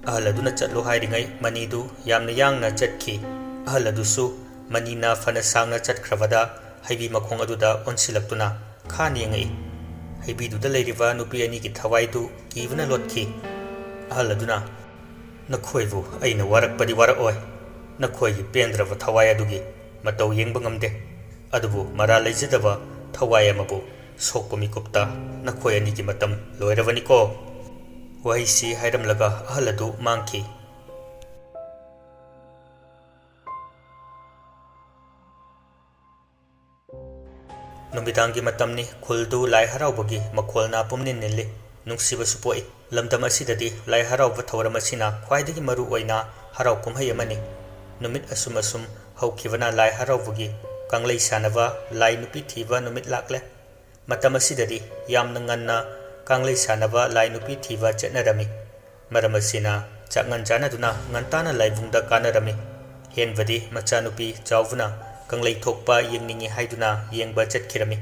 ꯑꯍꯜ ꯑꯗꯨꯅ ꯆꯠꯂꯣ ꯍꯥꯏꯔꯤꯉꯩ ꯃꯅꯤꯗꯨ ꯌꯥꯝꯅ ꯌꯥꯡꯅ ꯆꯠꯈꯤ꯫ ꯑꯍꯜ ꯑꯗꯨꯁꯨ ꯃꯅꯤꯅ ꯐꯅ ꯁꯥꯡꯅ ꯆꯠꯈ꯭ꯔꯕꯗ ꯍꯩꯕꯤ ꯃꯈꯣꯡ ꯑꯗꯨꯗ ꯑꯣꯟꯁꯤꯜꯂꯛꯇꯨꯅ ꯈꯥꯅ ꯌꯦꯡꯉꯛꯏ꯫ ꯍꯩꯕꯤꯗꯨꯗ ꯂꯩꯔꯤꯕ ꯅꯨꯄꯤ ꯑꯅꯤꯒꯤ ꯊꯋꯥꯏꯗꯨ ꯀꯤꯕꯅ ꯂꯣꯠꯈꯤ꯫ ꯑꯍꯜ ꯑꯗꯨꯅ, "ꯅꯈꯣꯏꯕꯨ ꯑꯩꯅ ꯋꯥꯔꯛꯄꯗꯤ ꯋꯥꯔꯛꯑꯣꯏ꯫ ꯅꯈꯣꯏꯒꯤ ꯄꯦꯟꯗ꯭ꯔꯕ ꯊꯋꯥꯏ ꯑꯗꯨꯒꯤ ꯃꯇꯧ ꯌꯦꯡꯕ ꯉꯝꯗꯦ꯫ ꯑꯗꯨꯕꯨ ꯃꯔꯥꯜ ꯂꯩꯖꯗꯕ ꯊꯋꯥꯏ ꯑꯃꯕꯨ ꯁꯣꯛꯄ ꯃꯤꯀꯨꯞꯇ ꯅꯈꯣꯏ ꯑꯅꯤꯒꯤ ꯃꯇꯝ ꯂꯣꯏꯔꯕꯅꯤꯀꯣ꯫" ꯋꯥꯍꯩꯁꯤ ꯍꯥꯏꯔꯝꯂꯒ ꯑꯍꯜ ꯑꯗꯨ ꯃꯥꯡꯈꯤ꯫ ꯅꯨꯃꯤꯗꯥꯡꯒꯤ ꯃꯇꯝꯅꯤ꯫ ꯈꯨꯜꯗꯨ ꯂꯥꯏ ꯍꯔꯥꯎꯕꯒꯤ ꯃꯈꯣꯜꯅ ꯄꯨꯝꯅꯤꯟ ꯅꯤꯜꯂꯤ꯫ ꯅꯨꯡꯁꯤꯕꯁꯨ ꯄꯣꯛꯏ꯫ ꯂꯝꯗꯝ ꯑꯁꯤꯗꯗꯤ ꯂꯥꯏ ꯍꯔꯥꯎꯕ ꯊꯧꯔꯝ ꯑꯁꯤꯅ ꯈ꯭ꯋꯥꯏꯗꯒꯤ ꯃꯔꯨ ꯑꯣꯏꯅ ꯍꯔꯥꯎ ꯀꯨꯝꯍꯩ ꯑꯃꯅꯤ꯫ ꯅꯨꯃꯤꯠ ꯑꯁꯨꯝ ꯑꯁꯨꯝ ꯍꯧꯈꯤꯕꯅ ꯂꯥꯏ ꯍꯔꯥꯎꯕꯒꯤ ꯀꯪꯂꯩ ꯁꯥꯟꯅꯕ, ꯂꯥꯏ ꯅꯨꯄꯤ ꯊꯤꯕ ꯅꯨꯃꯤꯠ ꯂꯥꯛꯂꯦ꯫ ꯃꯇꯝ ꯑꯁꯤꯗꯗꯤ ꯌꯥꯝꯅ ꯉꯟꯅ ꯀꯪꯂꯩ ꯁꯥꯟꯅꯕ, ꯂꯥꯏ ꯅꯨꯄꯤ ꯊꯤꯕ ꯆꯠꯅꯔꯝꯃꯤ꯫ ꯃꯔꯝ ꯑꯁꯤꯅ ꯆꯥꯛꯉꯟ ꯆꯥꯅꯗꯨꯅ ꯉꯟꯇꯥꯅ ꯂꯥꯏꯕꯨꯡꯗ ꯀꯥꯅꯔꯝꯃꯤ꯫ ꯍꯦꯟꯕꯗꯤ ꯃꯆꯥꯅꯨꯄꯤ ꯆꯥꯎꯕꯅ ꯀꯪꯂꯩ ꯊꯣꯛꯄ ꯌꯦꯡꯅꯤꯡꯏ ꯍꯥꯏꯗꯨꯅ ꯌꯦꯡꯕ ꯆꯠꯈꯤꯔꯝꯃꯤ꯫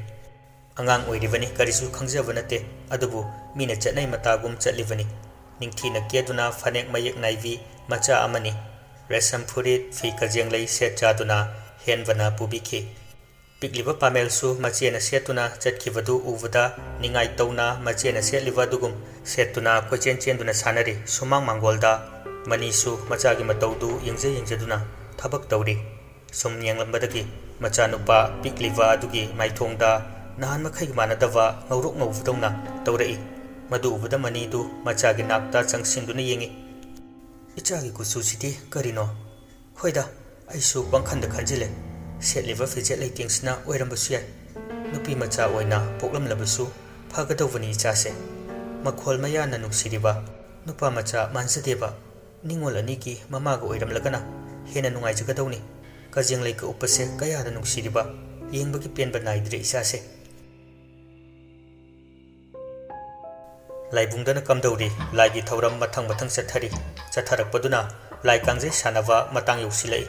ꯑꯉꯥꯡ ꯑꯣꯏꯔꯤꯕꯅꯤ, ꯀꯔꯤꯁꯨ ꯈꯪꯖꯕ ꯅꯠꯇꯦ, ꯑꯗꯨꯕꯨ ꯃꯤꯅ ꯆꯠꯅꯩ ꯃꯇꯥꯒꯨꯝ ꯆꯠꯂꯤꯕꯅꯤ꯫ ꯅꯤꯡꯊꯤꯅ ꯀꯦꯗꯨꯅ ꯐꯅꯦꯛ ꯃꯌꯦꯛ ꯅꯥꯏꯕꯤ ꯃꯆꯥ ꯑꯃꯅꯤ꯫ ꯔꯦꯁꯝ ꯐꯨꯔꯤꯠ, ꯐꯤ ꯀꯖꯦꯡꯂꯩ ꯁꯦꯠ ꯆꯥꯗꯨꯅ ꯍꯦꯟꯕꯅ ꯄꯨꯕꯤꯈꯤ꯫ ꯄꯤꯛꯂꯤꯕ ꯄꯥꯃꯦꯜꯁꯨ ꯃꯆꯦꯅ ꯁꯦꯠꯇꯨꯅ ꯆꯠꯈꯤꯕꯗꯨ ꯎꯕꯗ ꯅꯤꯡꯉꯥꯏ ꯇꯧꯅ ꯃꯆꯦꯅ ꯁꯦꯠꯂꯤꯕ ꯑꯗꯨꯒꯨꯝ ꯁꯦꯠꯇꯨꯅ ꯀꯣꯏꯆꯦꯟ ꯆꯦꯟꯗꯨꯅ ꯁꯥꯟꯅꯔꯤ꯫ ꯁꯨꯃꯥꯡ ꯃꯥꯡꯒꯣꯜꯗ ꯃꯅꯤꯁꯨ ꯃꯆꯥꯒꯤ ꯃꯇꯧꯗꯨ ꯌꯦꯡꯖ ꯌꯦꯡꯖꯗꯨꯅ ꯊꯕꯛ ꯇꯧꯔꯤ꯫ ꯁꯨꯝ ꯌꯦꯡꯂꯝꯕꯗꯒꯤ ꯃꯆꯥꯅꯨꯄꯥ ꯄꯤꯛꯂꯤꯕ ꯑꯗꯨꯒꯤ ꯃꯥꯏꯊꯣꯡꯗ ꯅꯍꯥꯟ ꯃꯈꯩꯒ ꯃꯥꯟꯅꯗꯕ ꯉꯧꯔꯣꯛ ꯉꯧꯕꯗꯧꯅ ꯇꯧꯔꯛꯏ꯫ ꯃꯗꯨ ꯎꯕꯗ ꯃꯅꯤꯗꯨ ꯃꯆꯥꯒꯤ ꯅꯥꯛꯇ ꯆꯪꯁꯤꯟꯗꯨꯅ ꯌꯦꯡꯏ꯫ "ꯏꯆꯥꯒꯤ ꯀꯨꯆꯨꯁꯤꯗꯤ ꯀꯔꯤꯅꯣ? ꯍꯣꯏꯗ, ꯑꯩꯁꯨ ꯄꯪꯈꯟꯗ ꯈꯟꯖꯤꯜꯂꯦ꯫ ꯁꯦꯠꯂꯤꯕ ꯐꯤꯖꯦꯠ ꯂꯩꯇꯦꯡꯁꯤꯅ ꯑꯣꯏꯔꯝꯕꯁꯨ ꯌꯥꯏ꯫ ꯅꯨꯄꯤ ꯃꯆꯥ ꯑꯣꯏꯅ ꯄꯣꯛꯂꯝꯂꯕꯁꯨ ꯐꯒꯗꯧꯕꯅꯤ ꯏꯆꯥꯁꯦ꯫ ꯃꯈꯣꯜ ꯃꯌꯥꯅ ꯅꯨꯡꯁꯤꯔꯤꯕ ꯅꯨꯄꯥ ꯃꯆꯥ ꯃꯥꯟꯖꯗꯦꯕ꯫ ꯅꯤꯉꯣꯜ ꯑꯅꯤꯒꯤ ꯃꯃꯥꯒ ꯑꯣꯏꯔꯝꯂꯒꯅ ꯍꯦꯟꯅ ꯅꯨꯡꯉꯥꯏꯖꯒꯗꯧꯅꯤ꯫ ꯀꯖꯦꯡ ꯂꯩꯒ ꯎꯞꯄꯁꯦ ꯀꯌꯥꯗ ꯅꯨꯡꯁꯤꯔꯤꯕ, ꯌꯦꯡꯕꯒꯤ ꯄꯦꯟꯕ ꯅꯥꯏꯗ꯭ꯔꯦ ꯏꯆꯥꯁꯦ"꯫ ꯂꯥꯏꯕꯨꯡꯗꯅ ꯀꯝꯗꯧꯔꯤ, ꯂꯥꯏꯒꯤ ꯊꯧꯔꯝ ꯃꯊꯪ ꯃꯊꯪ ꯆꯠꯊꯔꯤ꯫ ꯆꯠꯊꯔꯛꯄꯗꯨꯅ ꯂꯥꯏ ꯀꯥꯡꯖꯩ ꯁꯥꯟꯅꯕ ꯃꯇꯥꯡ ꯌꯧꯁꯤꯜꯂꯛꯏ꯫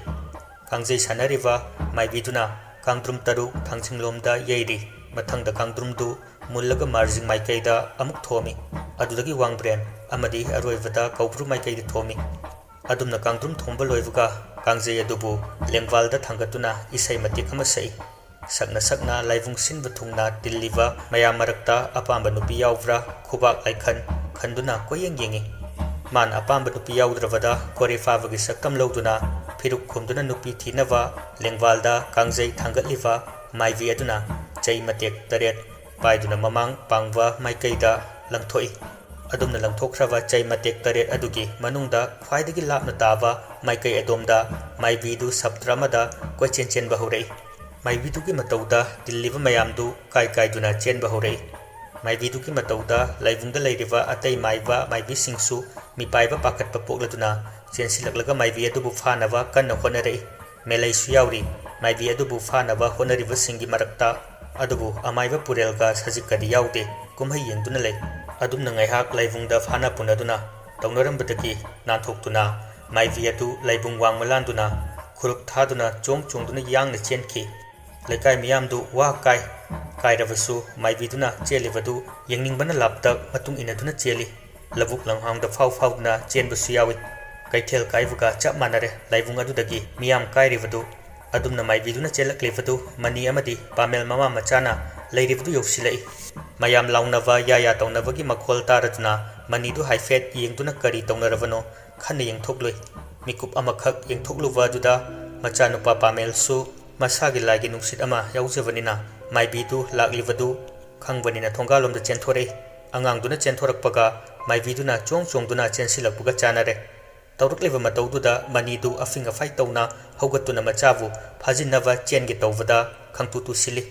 ꯀꯥꯡꯖꯩ ꯁꯥꯟꯅꯔꯤꯕ ꯃꯥꯏꯕꯤꯗꯨꯅ ꯀꯥꯡꯗ꯭ꯔꯨꯝ ꯇꯔꯨꯛ ꯊꯥꯡꯖꯤꯡꯂꯣꯝꯗ ꯌꯩꯔꯤ꯫ ꯃꯊꯪꯗ ꯀꯥꯡꯗ꯭ꯔꯨꯝꯗꯨ ꯃꯨꯜꯂꯒ ꯃꯥꯔꯖꯤꯡ ꯃꯥꯏꯀꯩꯗ ꯑꯃꯨꯛ ꯊꯣꯝꯃꯤ꯫ ꯑꯗꯨꯗꯒꯤ ꯋꯥꯡꯕ꯭ꯔꯦꯟ ꯑꯃꯗꯤ ꯑꯔꯣꯏꯕꯗ ꯀꯧꯕ꯭ꯔꯨ ꯃꯥꯏꯀꯩꯗ ꯊꯣꯝꯃꯤ꯫ ꯑꯗꯨꯝꯅ ꯀꯥꯡꯗ꯭ꯔꯨꯝ ꯊꯣꯝꯕ ꯂꯣꯏꯕꯒ ꯀꯥꯡꯖꯩ ꯑꯗꯨꯕꯨ ꯂꯦꯡꯕꯥꯜꯗ ꯊꯥꯡꯒꯠꯇꯨꯅ ꯏꯁꯩ ꯃꯇꯦꯛ ꯑꯃ ꯁꯛꯏ꯫ ꯁꯛꯅ ꯁꯛꯅ ꯂꯥꯏꯕꯨꯡ ꯁꯤꯟꯕ ꯊꯨꯡꯅ ꯇꯤꯜꯂꯤꯕ ꯃꯌꯥꯝ ꯃꯔꯛꯇ ꯑꯄꯥꯝꯕ ꯅꯨꯄꯤ ꯌꯥꯎꯕ꯭ꯔꯥ ꯈꯨꯕꯥꯛ ꯂꯥꯏꯈꯟ ꯈꯟꯗꯨꯅ ꯀꯣꯏꯌꯦꯡ ꯌꯦꯡꯏ꯫ ꯃꯥꯅ ꯑꯄꯥꯝꯕ ꯅꯨꯄꯤ ꯌꯥꯎꯗ꯭ꯔꯕꯗ ꯀꯣꯔꯦ ꯐꯥꯕꯒꯤ ꯁꯛꯇꯝ ꯂꯧꯗꯨꯅ ꯐꯤꯔꯨꯛ ꯈꯨꯝꯗꯨꯅ ꯅꯨꯄꯤ ꯊꯤꯅꯕ ꯂꯦꯡꯕꯥꯜꯗ ꯀꯥꯡꯖꯩ ꯊꯥꯡꯒꯠꯂꯤꯕ ꯃꯥꯏꯕꯤ ꯑꯗꯨꯅ ꯆꯩ ꯃꯇꯦꯛ ꯇꯔꯦꯠ ꯄꯥꯏꯗꯨꯅ ꯃꯃꯥꯡ ꯄꯥꯡꯕ ꯃꯥꯏꯀꯩꯗ ꯂꯪꯊꯣꯛꯏ꯫ ꯑꯗꯨꯝꯅ ꯂꯪꯊꯣꯛꯈ꯭ꯔꯕ ꯆꯩ ꯃꯇꯦꯛ ꯇꯔꯦꯠ ꯑꯗꯨꯒꯤ ꯃꯅꯨꯡꯗ ꯈ꯭ꯋꯥꯏꯗꯒꯤ ꯂꯥꯞꯅ ꯇꯥꯕ ꯃꯥꯏꯀꯩ ꯑꯗꯣꯝꯗ ꯃꯥꯏꯕꯤꯗꯨ ꯁꯞꯇ꯭ꯔ ꯑꯃꯗ ꯀꯣꯏꯆꯦꯟ ꯆꯦꯟꯕ ꯍꯧꯔꯛꯏ꯫ ꯃꯥꯏꯕꯤꯗꯨꯒꯤ ꯃꯇꯧꯗ ꯇꯤꯜꯂꯤꯕ ꯃꯌꯥꯝꯗꯨ ꯀꯥꯏ ꯀꯥꯏꯗꯨꯅ ꯆꯦꯟꯕ ꯍꯧꯔꯛꯏ꯫ ꯃꯥꯏꯕꯤꯗꯨꯒꯤ ꯃꯇꯧꯗ ꯂꯥꯏꯕꯨꯡꯗ ꯂꯩꯔꯤꯕ ꯑꯇꯩ ꯃꯥꯏꯕ ꯃꯥꯏꯕꯤꯁꯤꯡꯁꯨ ꯃꯤꯄꯥꯏꯕ ꯄꯥꯈꯠꯄ ꯄꯣꯛꯂꯗꯨꯅ ꯆꯦꯟꯁꯤꯜꯂꯛꯂꯒ ꯃꯥꯏꯕꯤ ꯑꯗꯨꯕꯨ ꯐꯥꯅꯕ ꯀꯟꯅ ꯍꯣꯠꯅꯔꯛꯏ꯫ ꯃꯦꯂꯩꯁꯨ ꯌꯥꯎꯔꯤ꯫ ꯃꯥꯏꯕꯤ ꯑꯗꯨꯕꯨ ꯐꯥꯅꯕ ꯍꯣꯠꯅꯔꯤꯕꯁꯤꯡꯒꯤ ꯃꯔꯛꯇ꯫ ꯑꯗꯨꯕꯨ ꯑꯃꯥꯏꯕ ꯄꯨꯔꯦꯜꯒ ꯁꯖꯤꯛꯀꯗꯤ ꯌꯥꯎꯗꯦ꯫ ꯀꯨꯝꯍꯩ ꯌꯦꯡꯗꯨꯅ ꯂꯩ꯫ ꯑꯗꯨꯝꯅ ꯉꯥꯏꯍꯥꯛ ꯂꯥꯏꯕꯨꯡꯗ ꯐꯥꯅ ꯄꯨꯅꯗꯨꯅ ꯇꯧꯅꯔꯝꯕꯗꯒꯤ ꯅꯥꯟꯊꯣꯛꯇꯨꯅ ꯃꯥꯏꯕꯤ ꯑꯗꯨ ꯂꯥꯏꯕꯨꯡ ꯋꯥꯡꯃ ꯂꯥꯟꯗꯨꯅ ꯈꯨꯔꯨꯞ ꯊꯥꯗꯨꯅ ꯆꯣꯡ ꯆꯣꯡꯗꯨꯅ ꯌꯥꯡꯅ ꯆꯦꯟꯈꯤ꯫ ꯂꯩꯀꯥꯏ ꯃꯤꯌꯥꯝꯗꯨ ꯋꯥ ꯀꯥꯏ꯫ ꯀꯥꯏꯔꯕꯁꯨ ꯃꯥꯏꯕꯤꯗꯨꯅ ꯆꯦꯜꯂꯤꯕꯗꯨ ꯌꯦꯡꯅꯤꯡꯕꯅ ꯂꯥꯞꯇꯛ ꯃꯇꯨꯡ ꯏꯟꯅꯗꯨꯅ ꯆꯦꯜꯂꯤ꯫ ꯂꯧꯕꯨꯛ ꯂꯝꯍꯥꯡꯗ ꯐꯥꯎ ꯐꯥꯎꯗꯨꯅ ꯆꯦꯟꯕꯁꯨ ꯌꯥꯎꯏ꯫ ꯀꯩꯊꯦꯜ ꯀꯥꯏꯕꯒ ꯆꯞ ꯃꯥꯟꯅꯔꯦ꯫ ꯂꯥꯏꯕꯨꯡ ꯑꯗꯨꯗꯒꯤ ꯃꯤꯌꯥꯝ ꯀꯥꯏꯔꯤꯕꯗꯨ ꯑꯗꯨꯝꯅ ꯃꯥꯏꯕꯤꯗꯨꯅ ꯆꯦꯜꯂꯛꯂꯤꯕꯗꯨ ꯃꯅꯤ ꯑꯃꯗꯤ ꯄꯥꯃꯦꯜ ꯃꯃꯥ ꯃꯆꯥꯅ ꯂꯩꯔꯤꯕꯗꯨ ꯌꯧꯁꯤꯜꯂꯛꯏ꯫ ꯃꯌꯥꯝ ꯂꯥꯎꯅꯕ, ꯌꯥ ꯌꯥ ꯇꯧꯅꯕꯒꯤ ꯃꯈꯣꯜ ꯇꯥꯔꯗꯨꯅ ꯃꯅꯤꯗꯨ ꯍꯥꯏꯐꯦꯠ ꯌꯦꯡꯗꯨꯅ ꯀꯔꯤ ꯇꯧꯅꯔꯕꯅꯣ ꯈꯟꯅ ꯌꯦꯡꯊꯣꯛꯂꯨꯏ꯫ ꯃꯤꯀꯨꯞ ꯑꯃꯈꯛ ꯌꯦꯡꯊꯣꯛꯂꯨꯕ ꯑꯗꯨꯗ ꯃꯆꯥꯅꯨꯄꯥ ꯄꯥꯃꯦꯜꯁꯨ ꯃꯁꯥꯒꯤ ꯂꯥꯏꯒꯤ ꯅꯨꯡꯁꯤꯠ ꯑꯃ ꯌꯥꯎꯖꯕꯅꯤꯅ ꯃꯥꯏꯕꯤꯗꯨ ꯂꯥꯛꯂꯤꯕꯗꯨ ꯈꯪꯕꯅꯤꯅ ꯊꯣꯡꯒꯥꯜꯂꯣꯝꯗ ꯆꯦꯟꯊꯣꯔꯛꯏ꯫ ꯑꯉꯥꯡꯗꯨꯅ ꯆꯦꯟꯊꯣꯔꯛꯄꯒ ꯃꯥꯏꯕꯤꯗꯨꯅ ꯆꯣꯡ ꯆꯣꯡꯗꯨꯅ ꯆꯦꯟꯁꯤꯜꯂꯛꯄꯒ ꯆꯥꯟꯅꯔꯦ꯫ ꯇꯧꯔꯛꯂꯤꯕ ꯃꯇꯧꯗꯨꯗ ꯃꯅꯤꯗꯨ ꯑꯐꯤꯡ ꯑꯐꯥꯏ ꯇꯧꯅ ꯍꯧꯒꯠꯇꯨꯅ ꯃꯆꯥꯕꯨ ꯐꯥꯖꯤꯟꯅꯕ ꯆꯦꯟꯒꯦ ꯇꯧꯕꯗ ꯈꯪꯇꯨ ꯇꯨꯁꯤꯜꯂꯤ꯫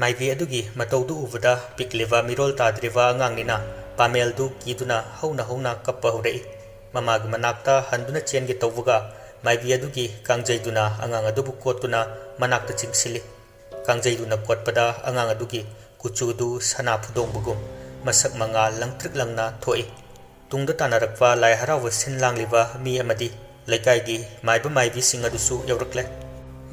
ꯃꯥꯏꯕꯤ ꯑꯗꯨꯒꯤ ꯃꯇꯧꯗꯨ ꯎꯕꯗ ꯄꯤꯛꯂꯤꯕ ꯃꯤꯔꯣꯜ ꯇꯥꯗ꯭ꯔꯤꯕ ꯑꯉꯥꯡꯅꯤꯅ ꯄꯥꯃꯦꯜꯗꯨ ꯀꯤꯗꯨꯅ ꯍꯧꯅ ꯍꯧꯅ ꯀꯞꯄ ꯍꯧꯔꯛꯏ꯫ ꯃꯃꯥꯒꯤ ꯃꯅꯥꯛꯇ ꯍꯟꯗꯨꯅ ꯆꯦꯟꯒꯦ ꯇꯧꯕꯒ ꯃꯥꯏꯕꯤ ꯑꯗꯨꯒꯤ ꯀꯥꯡꯖꯩꯗꯨꯅ ꯑꯉꯥꯡ ꯑꯗꯨꯕꯨ ꯀꯣꯠꯇꯨꯅ ꯃꯅꯥꯛꯇ ꯆꯤꯡꯁꯤꯜꯂꯤ꯫ ꯀꯥꯡꯖꯩꯗꯨꯅ ꯀꯣꯠꯄꯗ ꯑꯉꯥꯡ ꯑꯗꯨꯒꯤ ꯀꯨꯆꯨꯗꯨ ꯁꯅꯥ ꯐꯨꯗꯣꯡꯕꯒꯨꯝ ꯃꯁꯛ ꯃꯉꯥꯜ ꯂꯪꯇ꯭ꯔꯤꯛ ꯂꯪꯅ ꯊꯣꯛꯏ꯫ ꯇꯨꯡꯗ ꯇꯥꯟꯅꯔꯛꯄ ꯂꯥꯏ ꯍꯔꯥꯎꯕ ꯁꯤꯟ ꯂꯥꯡꯂꯤꯕ ꯃꯤ ꯑꯃꯗꯤ ꯂꯩꯀꯥꯏꯒꯤ ꯃꯥꯏꯕ ꯃꯥꯏꯕꯤꯁꯤꯡ ꯑꯗꯨꯁꯨ ꯌꯧꯔꯛꯂꯦ꯫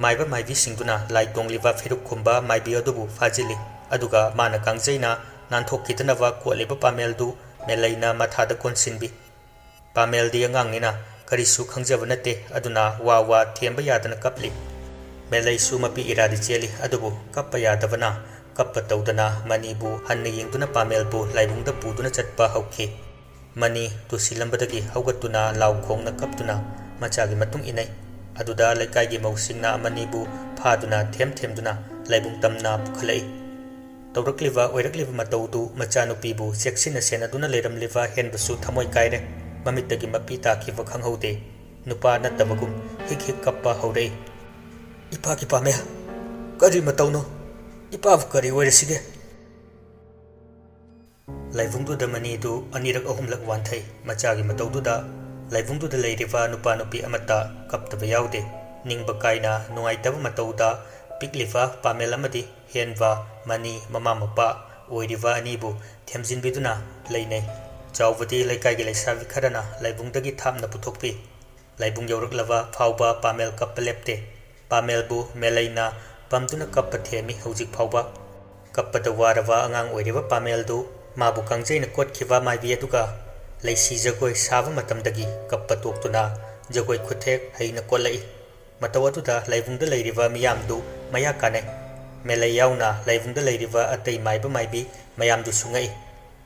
ꯃꯥꯏꯕ ꯃꯥꯏꯕꯤꯁꯤꯡꯗꯨꯅ ꯂꯥꯏ ꯇꯣꯡꯂꯤꯕ ꯐꯤꯔꯨꯛ ꯈꯨꯝꯕ ꯃꯥꯏꯕꯤ ꯑꯗꯨꯕꯨ ꯐꯥꯖꯤꯜꯂꯤ, ꯑꯗꯨꯒ ꯃꯥꯅ ꯀꯥꯡꯖꯩꯅ ꯅꯥꯟꯊꯣꯛꯈꯤꯗꯅꯕ ꯀꯣꯠꯂꯤꯕ ꯄꯥꯃꯦꯜꯗꯨ ꯃꯦꯂꯩꯅ ꯃꯊꯥꯗ ꯀꯣꯟꯁꯤꯟꯕꯤ꯫ ꯄꯥꯃꯦꯜꯗꯤ ꯑꯉꯥꯡꯅꯤꯅ ꯀꯔꯤꯁꯨ ꯈꯪꯖꯕ ꯅꯠꯇꯦ, ꯑꯗꯨꯅ ꯋꯥ ꯋꯥ ꯊꯦꯝꯕ ꯌꯥꯗꯅ ꯀꯞꯂꯤ꯫ ꯃꯦꯂꯩꯁꯨ ꯃꯄꯤ ꯏꯔꯥꯗꯤ ꯆꯦꯜꯂꯤ, ꯑꯗꯨꯕꯨ ꯀꯞꯄ ꯌꯥꯗꯕꯅ ꯀꯞꯄ ꯇꯧꯗꯅ ꯃꯅꯤꯕꯨ ꯍꯟꯅ ꯌꯦꯡꯗꯨꯅ ꯄꯥꯃꯦꯜꯕꯨ ꯂꯥꯏꯕꯨꯡꯗ ꯄꯨꯗꯨꯅ ꯆꯠꯄ ꯍꯧꯈꯤ꯫ ꯃꯅꯤ ꯇꯨꯁꯤꯜꯂꯝꯕꯗꯒꯤ ꯍꯧꯒꯠꯇꯨꯅ ꯂꯥꯎ ꯈꯣꯡꯅ ꯀꯞꯇꯨꯅ ꯃꯆꯥꯒꯤ ꯃꯇꯨꯡ ꯏꯟꯅꯩ꯫ ꯑꯗꯨꯗ ꯂꯩꯀꯥꯏꯒꯤ ꯃꯧꯁꯤꯡꯅ ꯃꯅꯤꯕꯨ ꯐꯥꯗꯨꯅ ꯊꯦꯝ ꯊꯦꯝꯗꯨꯅ ꯂꯥꯏꯕꯨꯡ ꯇꯝꯅ ꯄꯨꯈꯠꯂꯛꯏ꯫ ꯇꯧꯔꯛꯂꯤꯕ ꯑꯣꯏꯔꯛꯂꯤꯕ ꯃꯇꯧꯗꯨ ꯃꯆꯥꯅꯨꯄꯤꯕꯨ ꯆꯦꯛꯁꯤꯟꯅ ꯁꯦꯟꯅꯗꯨꯅ ꯂꯩꯔꯝꯂꯤꯕ ꯍꯦꯟꯕꯁꯨ ꯊꯃꯣꯏ ꯀꯥꯏꯔꯦ꯫ ꯃꯃꯤꯠꯇꯒꯤ ꯃꯄꯤ ꯇꯥꯈꯤꯕ ꯈꯪꯍꯧꯗꯦ꯫ ꯅꯨꯄꯥ ꯅꯠꯇꯕꯒꯨꯝ ꯍꯤꯛ ꯍꯤꯛ ꯀꯞꯄ ꯍꯧꯔꯛꯏ꯫ "ꯏꯄꯥꯒꯤ ꯄꯥꯃꯦꯜ, ꯀꯔꯤ ꯃꯇꯧꯅꯣ? ꯏꯄꯥꯕꯨ ꯀꯔꯤ ꯑꯣꯏꯔꯁꯤꯒꯦ?" ꯂꯥꯏꯕꯨꯡꯗꯨꯗ ꯃꯅꯤꯗꯨ ꯑꯅꯤꯔꯛ ꯑꯍꯨꯝꯂꯛ ꯋꯥꯟꯊꯩ꯫ ꯃꯆꯥꯒꯤ ꯃꯇꯧꯗꯨꯗ ꯂꯥꯏꯕꯨꯡꯗꯨꯗ ꯂꯩꯔꯤꯕ ꯅꯨꯄꯥ ꯅꯨꯄꯤ ꯑꯃꯠꯇ ꯀꯞꯇꯕ ꯌꯥꯎꯗꯦ꯫ ꯅꯤꯡꯕ ꯀꯥꯏꯅ ꯅꯨꯡꯉꯥꯏꯇꯕ ꯃꯇꯧꯗ ꯄꯤꯛꯂꯤꯕ ꯄꯥꯃꯦꯜ ꯑꯃꯗꯤ ꯍꯦꯟꯕ ꯃꯅꯤ ꯃꯃꯥ ꯃꯄꯥ ꯑꯣꯏꯔꯤꯕ ꯑꯅꯤꯕꯨ ꯊꯦꯝꯖꯤꯟꯕꯤꯗꯨꯅ ꯂꯩꯅꯩ꯫ ꯆꯥꯎꯕꯗꯤ ꯂꯩꯀꯥꯏꯒꯤ ꯂꯩꯁꯥꯕꯤ ꯈꯔꯅ ꯂꯥꯏꯕꯨꯡꯗꯒꯤ ꯊꯥꯞꯅ ꯄꯨꯊꯣꯛꯄꯤ꯫ ꯂꯥꯏꯕꯨꯡ ꯌꯧꯔꯛꯂꯕ ꯐꯥꯎꯕ ꯄꯥꯃꯦꯜ ꯀꯞꯄ ꯂꯦꯞꯇꯦ꯫ ꯄꯥꯃꯦꯜꯕꯨ ꯃꯦꯂꯩꯅ ꯄꯝꯗꯨꯅ ꯀꯞꯄ ꯊꯦꯝꯃꯤ ꯍꯧꯖꯤꯛ ꯐꯥꯎꯕ꯫ ꯀꯞꯄꯗ ꯋꯥꯔꯕ ꯑꯉꯥꯡ ꯑꯣꯏꯔꯤꯕ ꯄꯥꯃꯦꯜꯗꯨ ꯃꯥꯕꯨ ꯀꯥꯡꯖꯩꯅ ꯀꯣꯠꯈꯤꯕ ꯃꯥꯏꯕꯤ ꯑꯗꯨꯒ ꯂꯩꯁꯤ ꯖꯒꯣꯏ ꯁꯥꯕ ꯃꯇꯝꯗꯒꯤ ꯀꯞꯄ ꯇꯣꯛꯇꯨꯅ ꯖꯒꯣꯏ ꯈꯨꯊꯦꯛ ꯍꯩꯅ ꯀꯣꯠꯂꯛꯏ꯫ ꯃꯇꯧ ꯑꯗꯨꯗ ꯂꯥꯏꯕꯨꯡꯗ ꯂꯩꯔꯤꯕ ꯃꯤꯌꯥꯝꯗꯨ ꯃꯌꯥ ꯀꯥꯅꯩ꯫ ꯃꯦꯂꯩ ꯌꯥꯎꯅ ꯂꯥꯏꯕꯨꯡꯗ ꯂꯩꯔꯤꯕ ꯑꯇꯩ ꯃꯥꯏꯕ ꯃꯥꯏꯕꯤ ꯃꯌꯥꯝꯗꯨꯁꯨ ꯉꯛꯏ꯫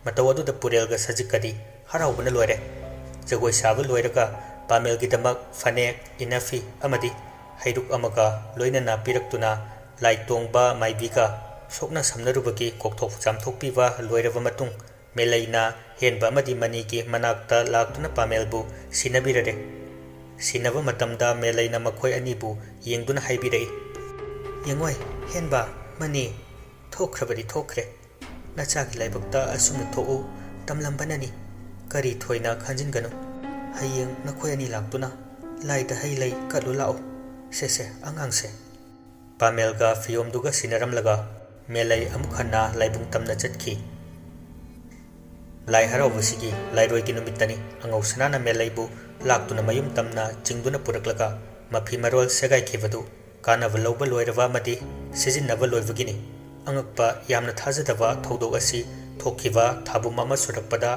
ꯃꯇꯧ ꯑꯗꯨꯗ ꯄꯨꯔꯦꯜꯒ ꯁꯖꯤꯛꯀꯗꯤ ꯍꯔꯥꯎꯕꯅ ꯂꯣꯏꯔꯦ꯫ ꯖꯒꯣꯏ ꯁꯥꯕ ꯂꯣꯏꯔꯒ ꯄꯥꯃꯦꯜꯒꯤꯗꯃꯛ ꯐꯅꯦꯛ, ꯏꯅꯐꯤ ꯑꯃꯗꯤ ꯍꯩꯔꯨꯛ ꯑꯃꯒ ꯂꯣꯏꯅꯅ ꯄꯤꯔꯛꯇꯨꯅ ꯂꯥꯏ ꯇꯣꯡꯕ ꯃꯥꯏꯕꯤꯒ ꯁꯣꯛꯅ ꯁꯝꯅꯔꯨꯕꯒꯤ ꯀꯣꯛꯊꯣꯛ ꯆꯥꯝꯊꯣꯛꯄꯤꯕ ꯂꯣꯏꯔꯕ ꯃꯇꯨꯡ, ꯃꯦꯂꯩꯅ ꯍꯦꯟꯕ ꯑꯃꯗꯤ ꯃꯅꯤꯒꯤ ꯃꯅꯥꯛꯇ ꯂꯥꯛꯇꯨꯅ ꯄꯥꯃꯦꯜꯕꯨ ꯁꯤꯟꯅꯕꯤꯔꯔꯦ꯫ ꯁꯤꯟꯅꯕ ꯃꯇꯝꯗ ꯃꯦꯂꯩꯅ ꯃꯈꯣꯏ ꯑꯅꯤꯕꯨ ꯌꯦꯡꯗꯨꯅ ꯍꯥꯏꯕꯤꯔꯛꯏ, "ꯌꯦꯡꯉꯣꯏ, ꯍꯦꯟꯕ, ꯃꯅꯤ, ꯊꯣꯛꯈ꯭ꯔꯕꯗꯤ ꯊꯣꯛꯈ꯭ꯔꯦ꯫ ꯅꯆꯥꯒꯤ ꯂꯥꯏꯕꯛꯇ ꯑꯁꯨꯝꯅ ꯊꯣꯛꯎ ꯇꯝꯂꯝꯕꯅꯅꯤ꯫ ꯀꯔꯤ ꯊꯣꯏꯅ ꯈꯟꯖꯤꯟꯒꯅꯨ꯫ ꯍꯌꯦꯡ ꯅꯈꯣꯏ ꯑꯅꯤ ꯂꯥꯛꯇꯨꯅ ꯂꯥꯏꯗ ꯍꯩ ꯂꯩ ꯀꯠꯂꯨ ꯂꯥꯛꯎ꯫ ꯁꯦ ꯁꯦ, ꯑꯉꯥꯡꯁꯦ꯫" ꯄꯥꯃꯦꯜꯒ ꯐꯤꯌꯣꯝꯗꯨꯒ ꯁꯤꯟꯅꯔꯝꯂꯒ ꯃꯦꯂꯩ ꯑꯃꯨꯛ ꯍꯟꯅ ꯂꯥꯏꯕꯨꯡ ꯇꯝꯅ ꯆꯠꯈꯤ꯫ ꯂꯥꯏ ꯍꯔꯥꯎꯕꯁꯤꯒꯤ ꯂꯥꯏꯔꯣꯏꯒꯤ ꯅꯨꯃꯤꯠꯇꯅꯤ꯫ ꯑꯉꯧ ꯁꯅꯥꯅ ꯃꯦꯂꯩꯕꯨ ꯂꯥꯛꯇꯨꯅ ꯃꯌꯨꯝ ꯇꯝꯅ ꯆꯤꯡꯗꯨꯅ ꯄꯨꯔꯛꯂꯒ ꯃꯐꯤ ꯃꯔꯣꯜ ꯁꯦꯒꯥꯏꯈꯤꯕꯗꯨ ꯀꯥꯟꯅꯕ ꯂꯧꯕ ꯂꯣꯏꯔꯕ ꯑꯃꯗꯤ ꯁꯤꯖꯤꯟꯅꯕ ꯂꯣꯏꯕꯒꯤꯅꯤ꯫ ꯑꯉꯛꯄ, ꯌꯥꯝꯅ ꯊꯥꯖꯗꯕ ꯊꯧꯗꯣꯛ ꯑꯁꯤ ꯊꯣꯛꯈꯤꯕ ꯊꯥꯕꯨꯝ ꯑꯃ ꯁꯨꯔꯛꯄꯗ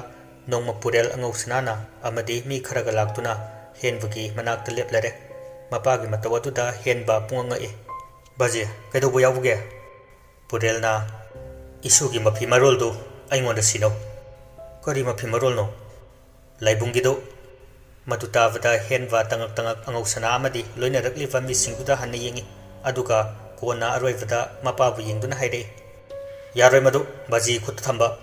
ꯅꯣꯡꯃ ꯄꯨꯔꯦꯜ ꯑꯉꯧ ꯁꯅꯥꯅ ꯑꯃꯗꯤ ꯃꯤ ꯈꯔꯒ ꯂꯥꯛꯇꯨꯅ ꯍꯦꯟꯕꯒꯤ ꯃꯅꯥꯛꯇ ꯂꯦꯞꯂꯔꯦ꯫ ꯃꯄꯥꯒꯤ ꯃꯇꯧ ꯑꯗꯨꯗ ꯍꯦꯟꯕ ꯄꯨꯡꯉꯛ ꯉꯛꯏ꯫ "ꯕꯥꯖꯤ, ꯀꯩꯗꯧꯕ ꯌꯥꯎꯕꯒꯦ?" ꯄꯨꯔꯦꯜꯅ, "ꯏꯁꯨꯒꯤ ꯃꯐꯤ ꯃꯔꯣꯜꯗꯨ ꯑꯩꯉꯣꯟꯗ ꯁꯤꯟꯅꯧ꯫" "ꯀꯔꯤ ꯃꯐꯤ ꯃꯔꯣꯜꯅꯣ?" "ꯂꯥꯏꯕꯨꯡꯒꯤꯗꯨ꯫" ꯃꯗꯨ ꯇꯥꯕꯗ ꯍꯦꯟꯕ ꯇꯉꯛ ꯇꯉꯛ ꯑꯉꯧ ꯁꯅꯥ ꯑꯃꯗꯤ ꯂꯣꯏꯅꯔꯛꯂꯤꯕ ꯃꯤꯁꯤꯡꯗꯨꯗ ꯍꯟꯅ ꯌꯦꯡꯏ꯫ ꯑꯗꯨꯒ ꯀꯣꯟꯅ ꯑꯔꯣꯏꯕꯗ ꯃꯄꯥꯕꯨ ꯌꯦꯡꯗꯨꯅ ꯍꯥꯏꯔꯛꯏ, "ꯌꯥꯔꯣꯏ ꯃꯗꯨ, ꯕꯥꯖꯤ ꯈꯨꯠꯇ ꯊꯝꯕ꯫"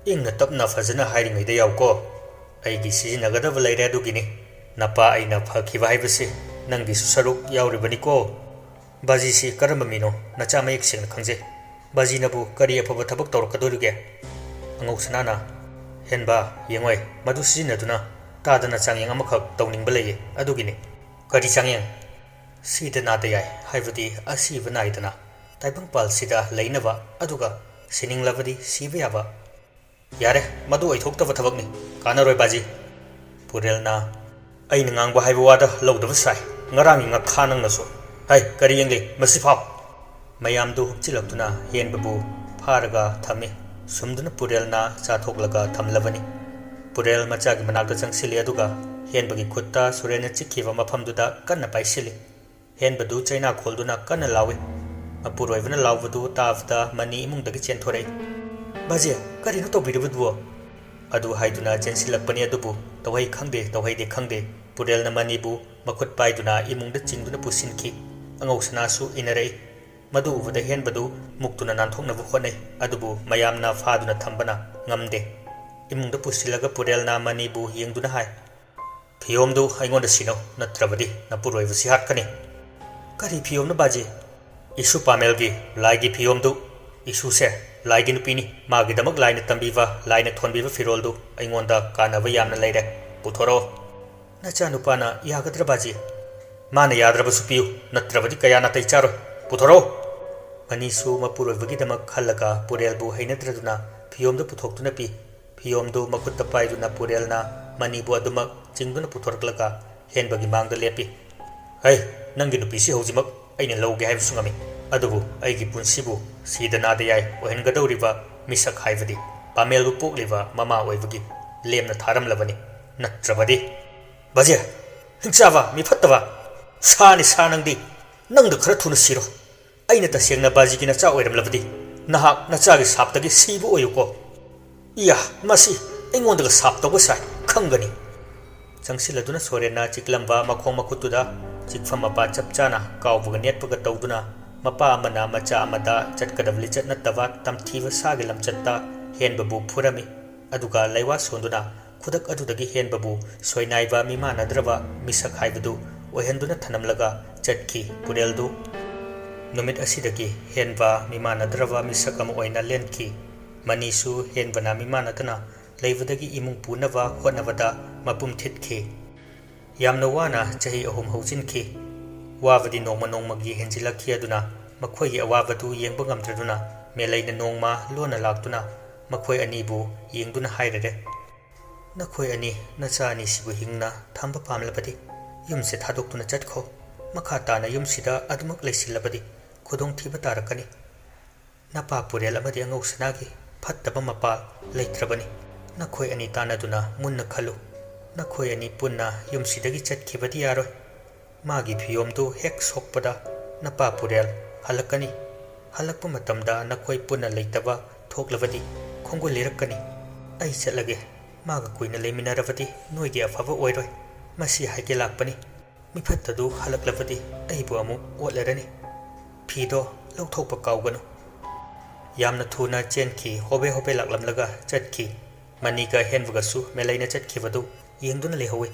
"ꯏꯪꯅ ꯇꯞꯅ ꯐꯖꯅ ꯍꯥꯏꯔꯤꯉꯩꯗ ꯌꯥꯎꯀꯣ꯫ ꯑꯩꯒꯤ ꯁꯤꯖꯤꯟꯅꯒꯗꯕ ꯂꯩꯔꯦ, ꯑꯗꯨꯒꯤꯅꯤ꯫ ꯅꯄꯥ ꯑꯩꯅ ꯐꯈꯤꯕ ꯍꯥꯏꯕꯁꯤ ꯅꯪꯒꯤꯁꯨ ꯁꯔꯨꯛ ꯌꯥꯎꯔꯤꯕꯅꯤꯀꯣ꯫" "ꯕꯥꯖꯤꯁꯤ ꯀꯔꯝꯕ ꯃꯤꯅꯣ? ꯅꯆꯥ ꯃꯌꯦꯛ ꯁꯦꯡꯅ ꯈꯪꯖꯩ꯫ ꯕꯥꯖꯤꯅꯕꯨ ꯀꯔꯤ ꯑꯐꯕ ꯊꯕꯛ ꯇꯧꯔꯛꯀꯗꯣꯔꯤꯒꯦ?" ꯑꯉꯧ ꯁꯅꯥꯅ, "ꯍꯦꯟꯕ, ꯌꯦꯡꯉꯣꯏ, ꯃꯗꯨ ꯁꯤꯖꯤꯟꯅꯗꯨꯅ ꯇꯥꯗꯅ ꯆꯥꯡꯌꯦꯡ ꯑꯃꯈꯛ ꯇꯧꯅꯤꯡꯕ ꯂꯩꯌꯦ, ꯑꯗꯨꯒꯤꯅꯤ꯫" "ꯀꯔꯤ ꯆꯥꯡꯌꯦꯡ?" ꯁꯤꯗ ꯅꯥꯗ ꯌꯥꯏ ꯍꯥꯏꯕꯗꯤ ꯑꯁꯤꯕ ꯅꯥꯏꯗꯅ ꯇꯥꯏꯕꯪꯄꯥꯜꯁꯤꯗ ꯂꯩꯅꯕ, ꯑꯗꯨꯒ ꯁꯤꯅꯤꯡꯂꯕꯗꯤ ꯁꯤꯕ ꯌꯥꯕ꯫ ꯌꯥꯔꯦ, ꯃꯗꯨ ꯑꯣꯏꯊꯣꯛꯇꯕ ꯊꯕꯛꯅꯤ, ꯀꯥꯟꯅꯔꯣꯏ ꯕꯥꯖꯤ꯫ ꯄꯨꯔꯦꯜꯅ, ꯑꯩꯅ ꯉꯥꯡꯕ ꯍꯥꯏꯕ ꯋꯥꯗ ꯂꯧꯗꯕ ꯁꯥꯏ, ꯉꯔꯥꯡꯒꯤ ꯉꯥꯈꯥ ꯅꯪꯅꯁꯨ꯫ ꯍꯩ, ꯀꯔꯤ ꯌꯦꯡꯂꯤ? ꯃꯁꯤ ꯐꯥꯎ꯫ ꯃꯌꯥꯝꯗꯨ ꯍꯨꯞꯆꯤꯜꯂꯛꯇꯨꯅ ꯍꯦꯟꯕꯕꯨ ꯐꯥꯔꯒ ꯊꯝꯃꯤ꯫ ꯁꯨꯝꯗꯨꯅ ꯄꯨꯔꯦꯜꯅ ꯆꯥꯊꯣꯛꯂꯒ ꯊꯝꯂꯕꯅꯤ꯫ ꯄꯨꯔꯦꯜ ꯃꯆꯥꯒꯤ ꯃꯅꯥꯛꯇ ꯆꯪꯁꯤꯜꯂꯤ, ꯑꯗꯨꯒ ꯍꯦꯟꯕꯒꯤ ꯈꯨꯠꯇ ꯁꯨꯔꯦꯟꯅ ꯆꯤꯛꯈꯤꯕ ꯃꯐꯝꯗꯨꯗ ꯀꯟꯅ ꯄꯥꯏꯁꯤꯜꯂꯤ꯫ ꯍꯦꯟꯕꯗꯨ ꯆꯩꯅꯥ ꯈꯣꯜꯗꯨꯅ ꯀꯟꯅ ꯂꯥꯎꯏ꯫ ꯃꯄꯨꯔꯣꯏꯕꯅ ꯂꯥꯎꯕꯗꯨ ꯇꯥꯕꯗ ꯃꯅꯤ ꯏꯃꯨꯡꯗꯒꯤ ꯆꯦꯟꯊꯣꯔꯛꯏ꯫ "ꯕꯥꯖꯦ, ꯀꯔꯤꯅꯣ ꯇꯧꯕꯤꯔꯤꯕꯗꯨꯕꯣ?" ꯑꯗꯨ ꯍꯥꯏꯗꯨꯅ ꯆꯦꯟꯁꯤꯜꯂꯛꯄꯅꯤ, ꯑꯗꯨꯕꯨ ꯇꯧꯍꯩ ꯈꯪꯗꯦ, ꯇꯧꯍꯩꯗꯦ ꯈꯪꯗꯦ, ꯄꯨꯔꯦꯜꯅ ꯃꯅꯤꯕꯨ ꯃꯈꯨꯠ ꯄꯥꯏꯗꯨꯅ ꯏꯃꯨꯡꯗ ꯆꯤꯡꯗꯨꯅ ꯄꯨꯁꯤꯟꯈꯤ꯫ ꯑꯉꯧ ꯁꯅꯥꯁꯨ ꯏꯟꯅꯔꯛꯏ꯫ ꯃꯗꯨ ꯎꯕꯗ ꯍꯦꯟꯕꯗꯨ ꯃꯨꯛꯇꯨꯅ ꯅꯥꯟꯊꯣꯛꯅꯕ ꯍꯣꯠꯅꯩ, ꯑꯗꯨꯕꯨ ꯃꯌꯥꯝꯅ ꯐꯥꯗꯨꯅ ꯊꯝꯕꯅ ꯉꯝꯗꯦ꯫ ꯏꯃꯨꯡꯗ ꯄꯨꯁꯤꯜꯂꯒ ꯄꯨꯔꯦꯜꯅ ꯃꯅꯤꯕꯨ ꯌꯦꯡꯗꯨꯅ ꯍꯥꯏ, "ꯐꯤꯌꯣꯝꯗꯨ ꯑꯩꯉꯣꯟꯗ ꯁꯤꯟꯅꯧ, ꯅꯠꯇ꯭ꯔꯕꯗꯤ ꯅꯄꯨꯔꯣꯏꯕꯁꯤ ꯍꯥꯠꯀꯅꯤ꯫" "ꯀꯔꯤ ꯐꯤꯌꯣꯝꯅꯣ ꯕꯥꯖꯤ?" "ꯏꯁꯨ ꯄꯥꯃꯦꯜꯒꯤ ꯂꯥꯏꯒꯤ ꯐꯤꯌꯣꯝꯗꯨ꯫ ꯏꯁꯨꯁꯦ ꯂꯥꯏꯒꯤ ꯅꯨꯄꯤꯅꯤ, ꯃꯥꯒꯤꯗꯃꯛ ꯂꯥꯏꯅ ꯇꯝꯕꯤꯕ, ꯂꯥꯏꯅ ꯊꯣꯟꯕꯤꯕ ꯐꯤꯔꯣꯜꯗꯨ ꯑꯩꯉꯣꯟꯗ ꯀꯥꯟꯅꯕ ꯌꯥꯝꯅ ꯂꯩꯔꯦ꯫ ꯄꯨꯊꯣꯔꯛꯑꯣ꯫" "ꯅꯆꯥꯅꯨꯄꯥꯅ ꯌꯥꯒꯗ꯭ꯔꯥ ꯕꯥꯖꯤ?" "ꯃꯥꯅ ꯌꯥꯗ꯭ꯔꯕꯁꯨ ꯄꯤꯌꯨ, ꯅꯠꯇ꯭ꯔꯕꯗꯤ ꯀꯌꯥ ꯅꯥꯇꯩ ꯆꯥꯔꯣꯏ꯫ ꯄꯨꯊꯣꯔꯛꯑꯣ!" ꯃꯅꯤꯁꯨ ꯃꯄꯨꯔꯣꯏꯕꯒꯤꯗꯃꯛ ꯈꯜꯂꯒ ꯄꯨꯔꯦꯜꯕꯨ ꯍꯩꯅꯗ꯭ꯔꯗꯨꯅ ꯐꯤꯌꯣꯝꯗꯨ ꯄꯨꯊꯣꯛꯇꯨꯅ ꯄꯤ꯫ ꯐꯤꯌꯣꯝꯗꯨ ꯃꯈꯨꯠꯇ ꯄꯥꯏꯗꯨꯅ ꯄꯨꯔꯦꯜꯅ ꯃꯅꯤꯕꯨ ꯑꯗꯨꯃꯛ ꯆꯤꯡꯗꯨꯅ ꯄꯨꯊꯣꯔꯛꯂꯒ ꯍꯦꯟꯕꯒꯤ ꯃꯥꯡꯗ ꯂꯦꯞꯄꯤ꯫ "ꯍꯩ, ꯅꯪꯒꯤ ꯅꯨꯄꯤꯁꯤ ꯍꯧꯖꯤꯛꯃꯛ ꯑꯩꯅ ꯂꯧꯒꯦ ꯍꯥꯏꯕꯁꯨ ꯉꯝꯃꯤ, ꯑꯗꯨꯕꯨ ꯑꯩꯒꯤ ꯄꯨꯟꯁꯤꯕꯨ ꯁꯤꯗ ꯅꯥꯗ ꯌꯥꯏ ꯑꯣꯏꯍꯟꯒꯗꯧꯔꯤꯕ ꯃꯤꯁꯛ ꯍꯥꯏꯕꯗꯤ ꯄꯥꯃꯦꯜꯕꯨ ꯄꯣꯛꯂꯤꯕ ꯃꯃꯥ ꯑꯣꯏꯕꯒꯤ ꯂꯦꯝꯅ ꯊꯥꯔꯝꯂꯕꯅꯤ, ꯅꯠꯇ꯭ꯔꯕꯗꯤ꯫" "ꯕꯥꯖꯦ, ꯍꯤꯡꯆꯥꯕ, ꯃꯤ ꯐꯠꯇꯕ, ꯁꯥꯅꯤ ꯁꯥ ꯅꯪꯗꯤ, ꯅꯪꯗ ꯈꯔ ꯊꯨꯅ ꯁꯤꯔꯣ꯫ ꯑꯩꯅ ꯇꯁꯦꯡꯅ ꯕꯥꯖꯤꯒꯤ ꯅꯆꯥ ꯑꯣꯏꯔꯝꯂꯕꯗꯤ ꯅꯍꯥꯛ ꯅꯆꯥꯒꯤ ꯁꯥꯞꯇꯒꯤ ꯁꯤꯕ ꯑꯣꯏꯌꯨꯀꯣ꯫" "ꯏꯌꯥ, ꯃꯁꯤ ꯑꯩꯉꯣꯟꯗꯒ ꯁꯥꯞ ꯇꯧꯕ ꯁꯥꯏ, ꯈꯪꯒꯅꯤ꯫" ꯆꯪꯁꯤꯜꯂꯗꯨꯅ ꯁꯣꯔꯦꯟꯅ ꯆꯤꯛꯂꯝꯕ ꯃꯈꯣꯡ ꯃꯈꯨꯠꯇꯨꯗ ꯆꯤꯛꯐꯝ ꯃꯄꯥ ꯆꯞ ꯆꯥꯅ ꯀꯥꯎꯕꯒ ꯅꯦꯠꯄꯒ ꯇꯧꯗꯨꯅ ꯃꯄꯥ ꯑꯃꯅ ꯃꯆꯥ ꯑꯃꯗ ꯆꯠꯀꯗꯕ ꯂꯤꯆꯠ ꯅꯠꯇꯕ ꯇꯝꯊꯤꯕ ꯁꯥꯒꯤ ꯂꯝꯆꯠꯇ ꯍꯦꯟꯕꯕꯨ ꯐꯨꯔꯝꯃꯤ꯫ ꯑꯗꯨꯒ ꯂꯩꯋꯥ ꯁꯣꯟꯗꯨꯅ ꯈꯨꯗꯛ ꯑꯗꯨꯗꯒꯤ ꯍꯦꯟꯕꯕꯨ ꯁꯣꯏꯅꯥꯏꯕ ꯃꯤꯃꯥꯟꯅꯗ꯭ꯔꯕ ꯃꯤꯁꯛ ꯍꯥꯏꯕꯗꯨ ꯑꯣꯏꯍꯟꯗꯨꯅ ꯊꯅꯝꯂꯒ ꯆꯠꯈꯤ ꯄꯨꯔꯦꯜꯗꯨ꯫ ꯅꯨꯃꯤꯠ ꯑꯁꯤꯗꯒꯤ ꯍꯦꯟꯕ ꯃꯤꯃꯥꯟꯅꯗ꯭ꯔꯕ ꯃꯤꯁꯛ ꯑꯃ ꯑꯣꯏꯅ ꯂꯦꯟꯈꯤ꯫ ꯃꯅꯤꯁꯨ ꯍꯦꯟꯕꯅ ꯃꯤꯃꯥꯟꯅꯗꯅ ꯂꯩꯕꯗꯒꯤ ꯏꯃꯨꯡ ꯄꯨꯅꯕ ꯍꯣꯠꯅꯕꯗ ꯃꯄꯨꯝ ꯊꯤꯠꯈꯤ꯫ ꯌꯥꯝꯅ ꯋꯥꯅ ꯆꯍꯤ ꯑꯍꯨꯝ ꯍꯧꯖꯤꯟꯈꯤ꯫ ꯋꯥꯕꯗꯤ ꯅꯣꯡꯃ ꯅꯣꯡꯃꯒꯤ ꯍꯦꯟꯖꯤꯜꯂꯛꯈꯤ꯫ ꯑꯗꯨꯅ ꯃꯈꯣꯏꯒꯤ ꯑꯋꯥꯕꯗꯨ ꯌꯦꯡꯕ ꯉꯝꯗ꯭ꯔꯗꯨꯅ ꯃꯦꯂꯩꯅ ꯅꯣꯡꯃ ꯂꯣꯟꯅ ꯂꯥꯛꯇꯨꯅ ꯃꯈꯣꯏ ꯑꯅꯤꯕꯨ ꯌꯦꯡꯗꯨꯅ ꯍꯥꯏꯔꯔꯦ, "ꯅꯈꯣꯏ ꯑꯅꯤ, ꯅꯆꯥ ꯑꯅꯤꯁꯤꯕꯨ ꯍꯤꯡꯅ ꯊꯝꯕ ꯄꯥꯝꯂꯕꯗꯤ ꯌꯨꯝꯁꯦ ꯊꯥꯗꯣꯛꯇꯨꯅ ꯆꯠꯈꯣ꯫ ꯃꯈꯥ ꯇꯥꯅ ꯌꯨꯝꯁꯤꯗ ꯑꯗꯨꯃꯛ ꯂꯩꯁꯤꯜꯂꯕꯗꯤ ꯈꯨꯗꯣꯡꯊꯤꯕ ꯇꯥꯔꯛꯀꯅꯤ꯫ ꯅꯄꯥ ꯄꯨꯔꯦꯜ ꯑꯃꯗꯤ ꯑꯉꯧ ꯁꯅꯥꯒꯤ ꯐꯠꯇꯕ ꯃꯄꯥ ꯂꯩꯇ꯭ꯔꯕꯅꯤ꯫ ꯅꯈꯣꯏ ꯑꯅꯤ ꯇꯥꯟꯅꯗꯨꯅ ꯃꯨꯟꯅ ꯈꯜꯂꯨ꯫ ꯅꯈꯣꯏ ꯑꯅꯤ ꯄꯨꯟꯅ ꯌꯨꯝꯁꯤꯗꯒꯤ ꯆꯠꯈꯤꯕꯗꯤ ꯌꯥꯔꯣꯏ꯫ ꯃꯥꯒꯤ ꯐꯤꯌꯣꯝꯗꯨ ꯍꯦꯛ ꯁꯣꯛꯄꯗ ꯅꯄꯥ ꯄꯨꯔꯦꯜ ꯍꯜꯂꯛꯀꯅꯤ꯫ ꯍꯜꯂꯛꯄ ꯃꯇꯝꯗ ꯅꯈꯣꯏ ꯄꯨꯟꯅ ꯂꯩꯇꯕ ꯊꯣꯛꯂꯕꯗꯤ ꯈꯣꯡꯒꯨꯜ ꯂꯤꯔꯛꯀꯅꯤ꯫ ꯑꯩ ꯆꯠꯂꯒꯦ꯫ ꯃꯥꯒ ꯀꯨꯏꯅ ꯂꯩꯃꯤꯟꯅꯔꯕꯗꯤ ꯅꯣꯏꯒꯤ ꯑꯐꯕ ꯑꯣꯏꯔꯣꯏ꯫ ꯃꯁꯤ ꯍꯥꯏꯒꯦ ꯂꯥꯛꯄꯅꯤ꯫ ꯃꯤꯐꯠꯇꯗꯨ ꯍꯜꯂꯛꯂꯕꯗꯤ ꯑꯩꯕꯨ ꯑꯃꯨꯛ ꯑꯣꯠꯂꯔꯅꯤ꯫ ꯐꯤꯗꯣ ꯂꯧꯊꯣꯛꯄ ꯀꯥꯎꯒꯅꯨ꯫" ꯌꯥꯝꯅ ꯊꯨꯅ ꯆꯦꯟꯈꯤ꯫ ꯍꯣꯕꯦ ꯍꯣꯕꯦ ꯂꯥꯛꯂꯝꯂꯒ ꯆꯠꯈꯤ꯫ ꯃꯅꯤꯒ ꯍꯦꯟꯕꯒꯁꯨ ꯃꯦꯂꯩꯅ ꯆꯠꯈꯤꯕꯗꯨ ꯌꯦꯡꯗꯨꯅ ꯂꯩꯍꯧꯏ꯫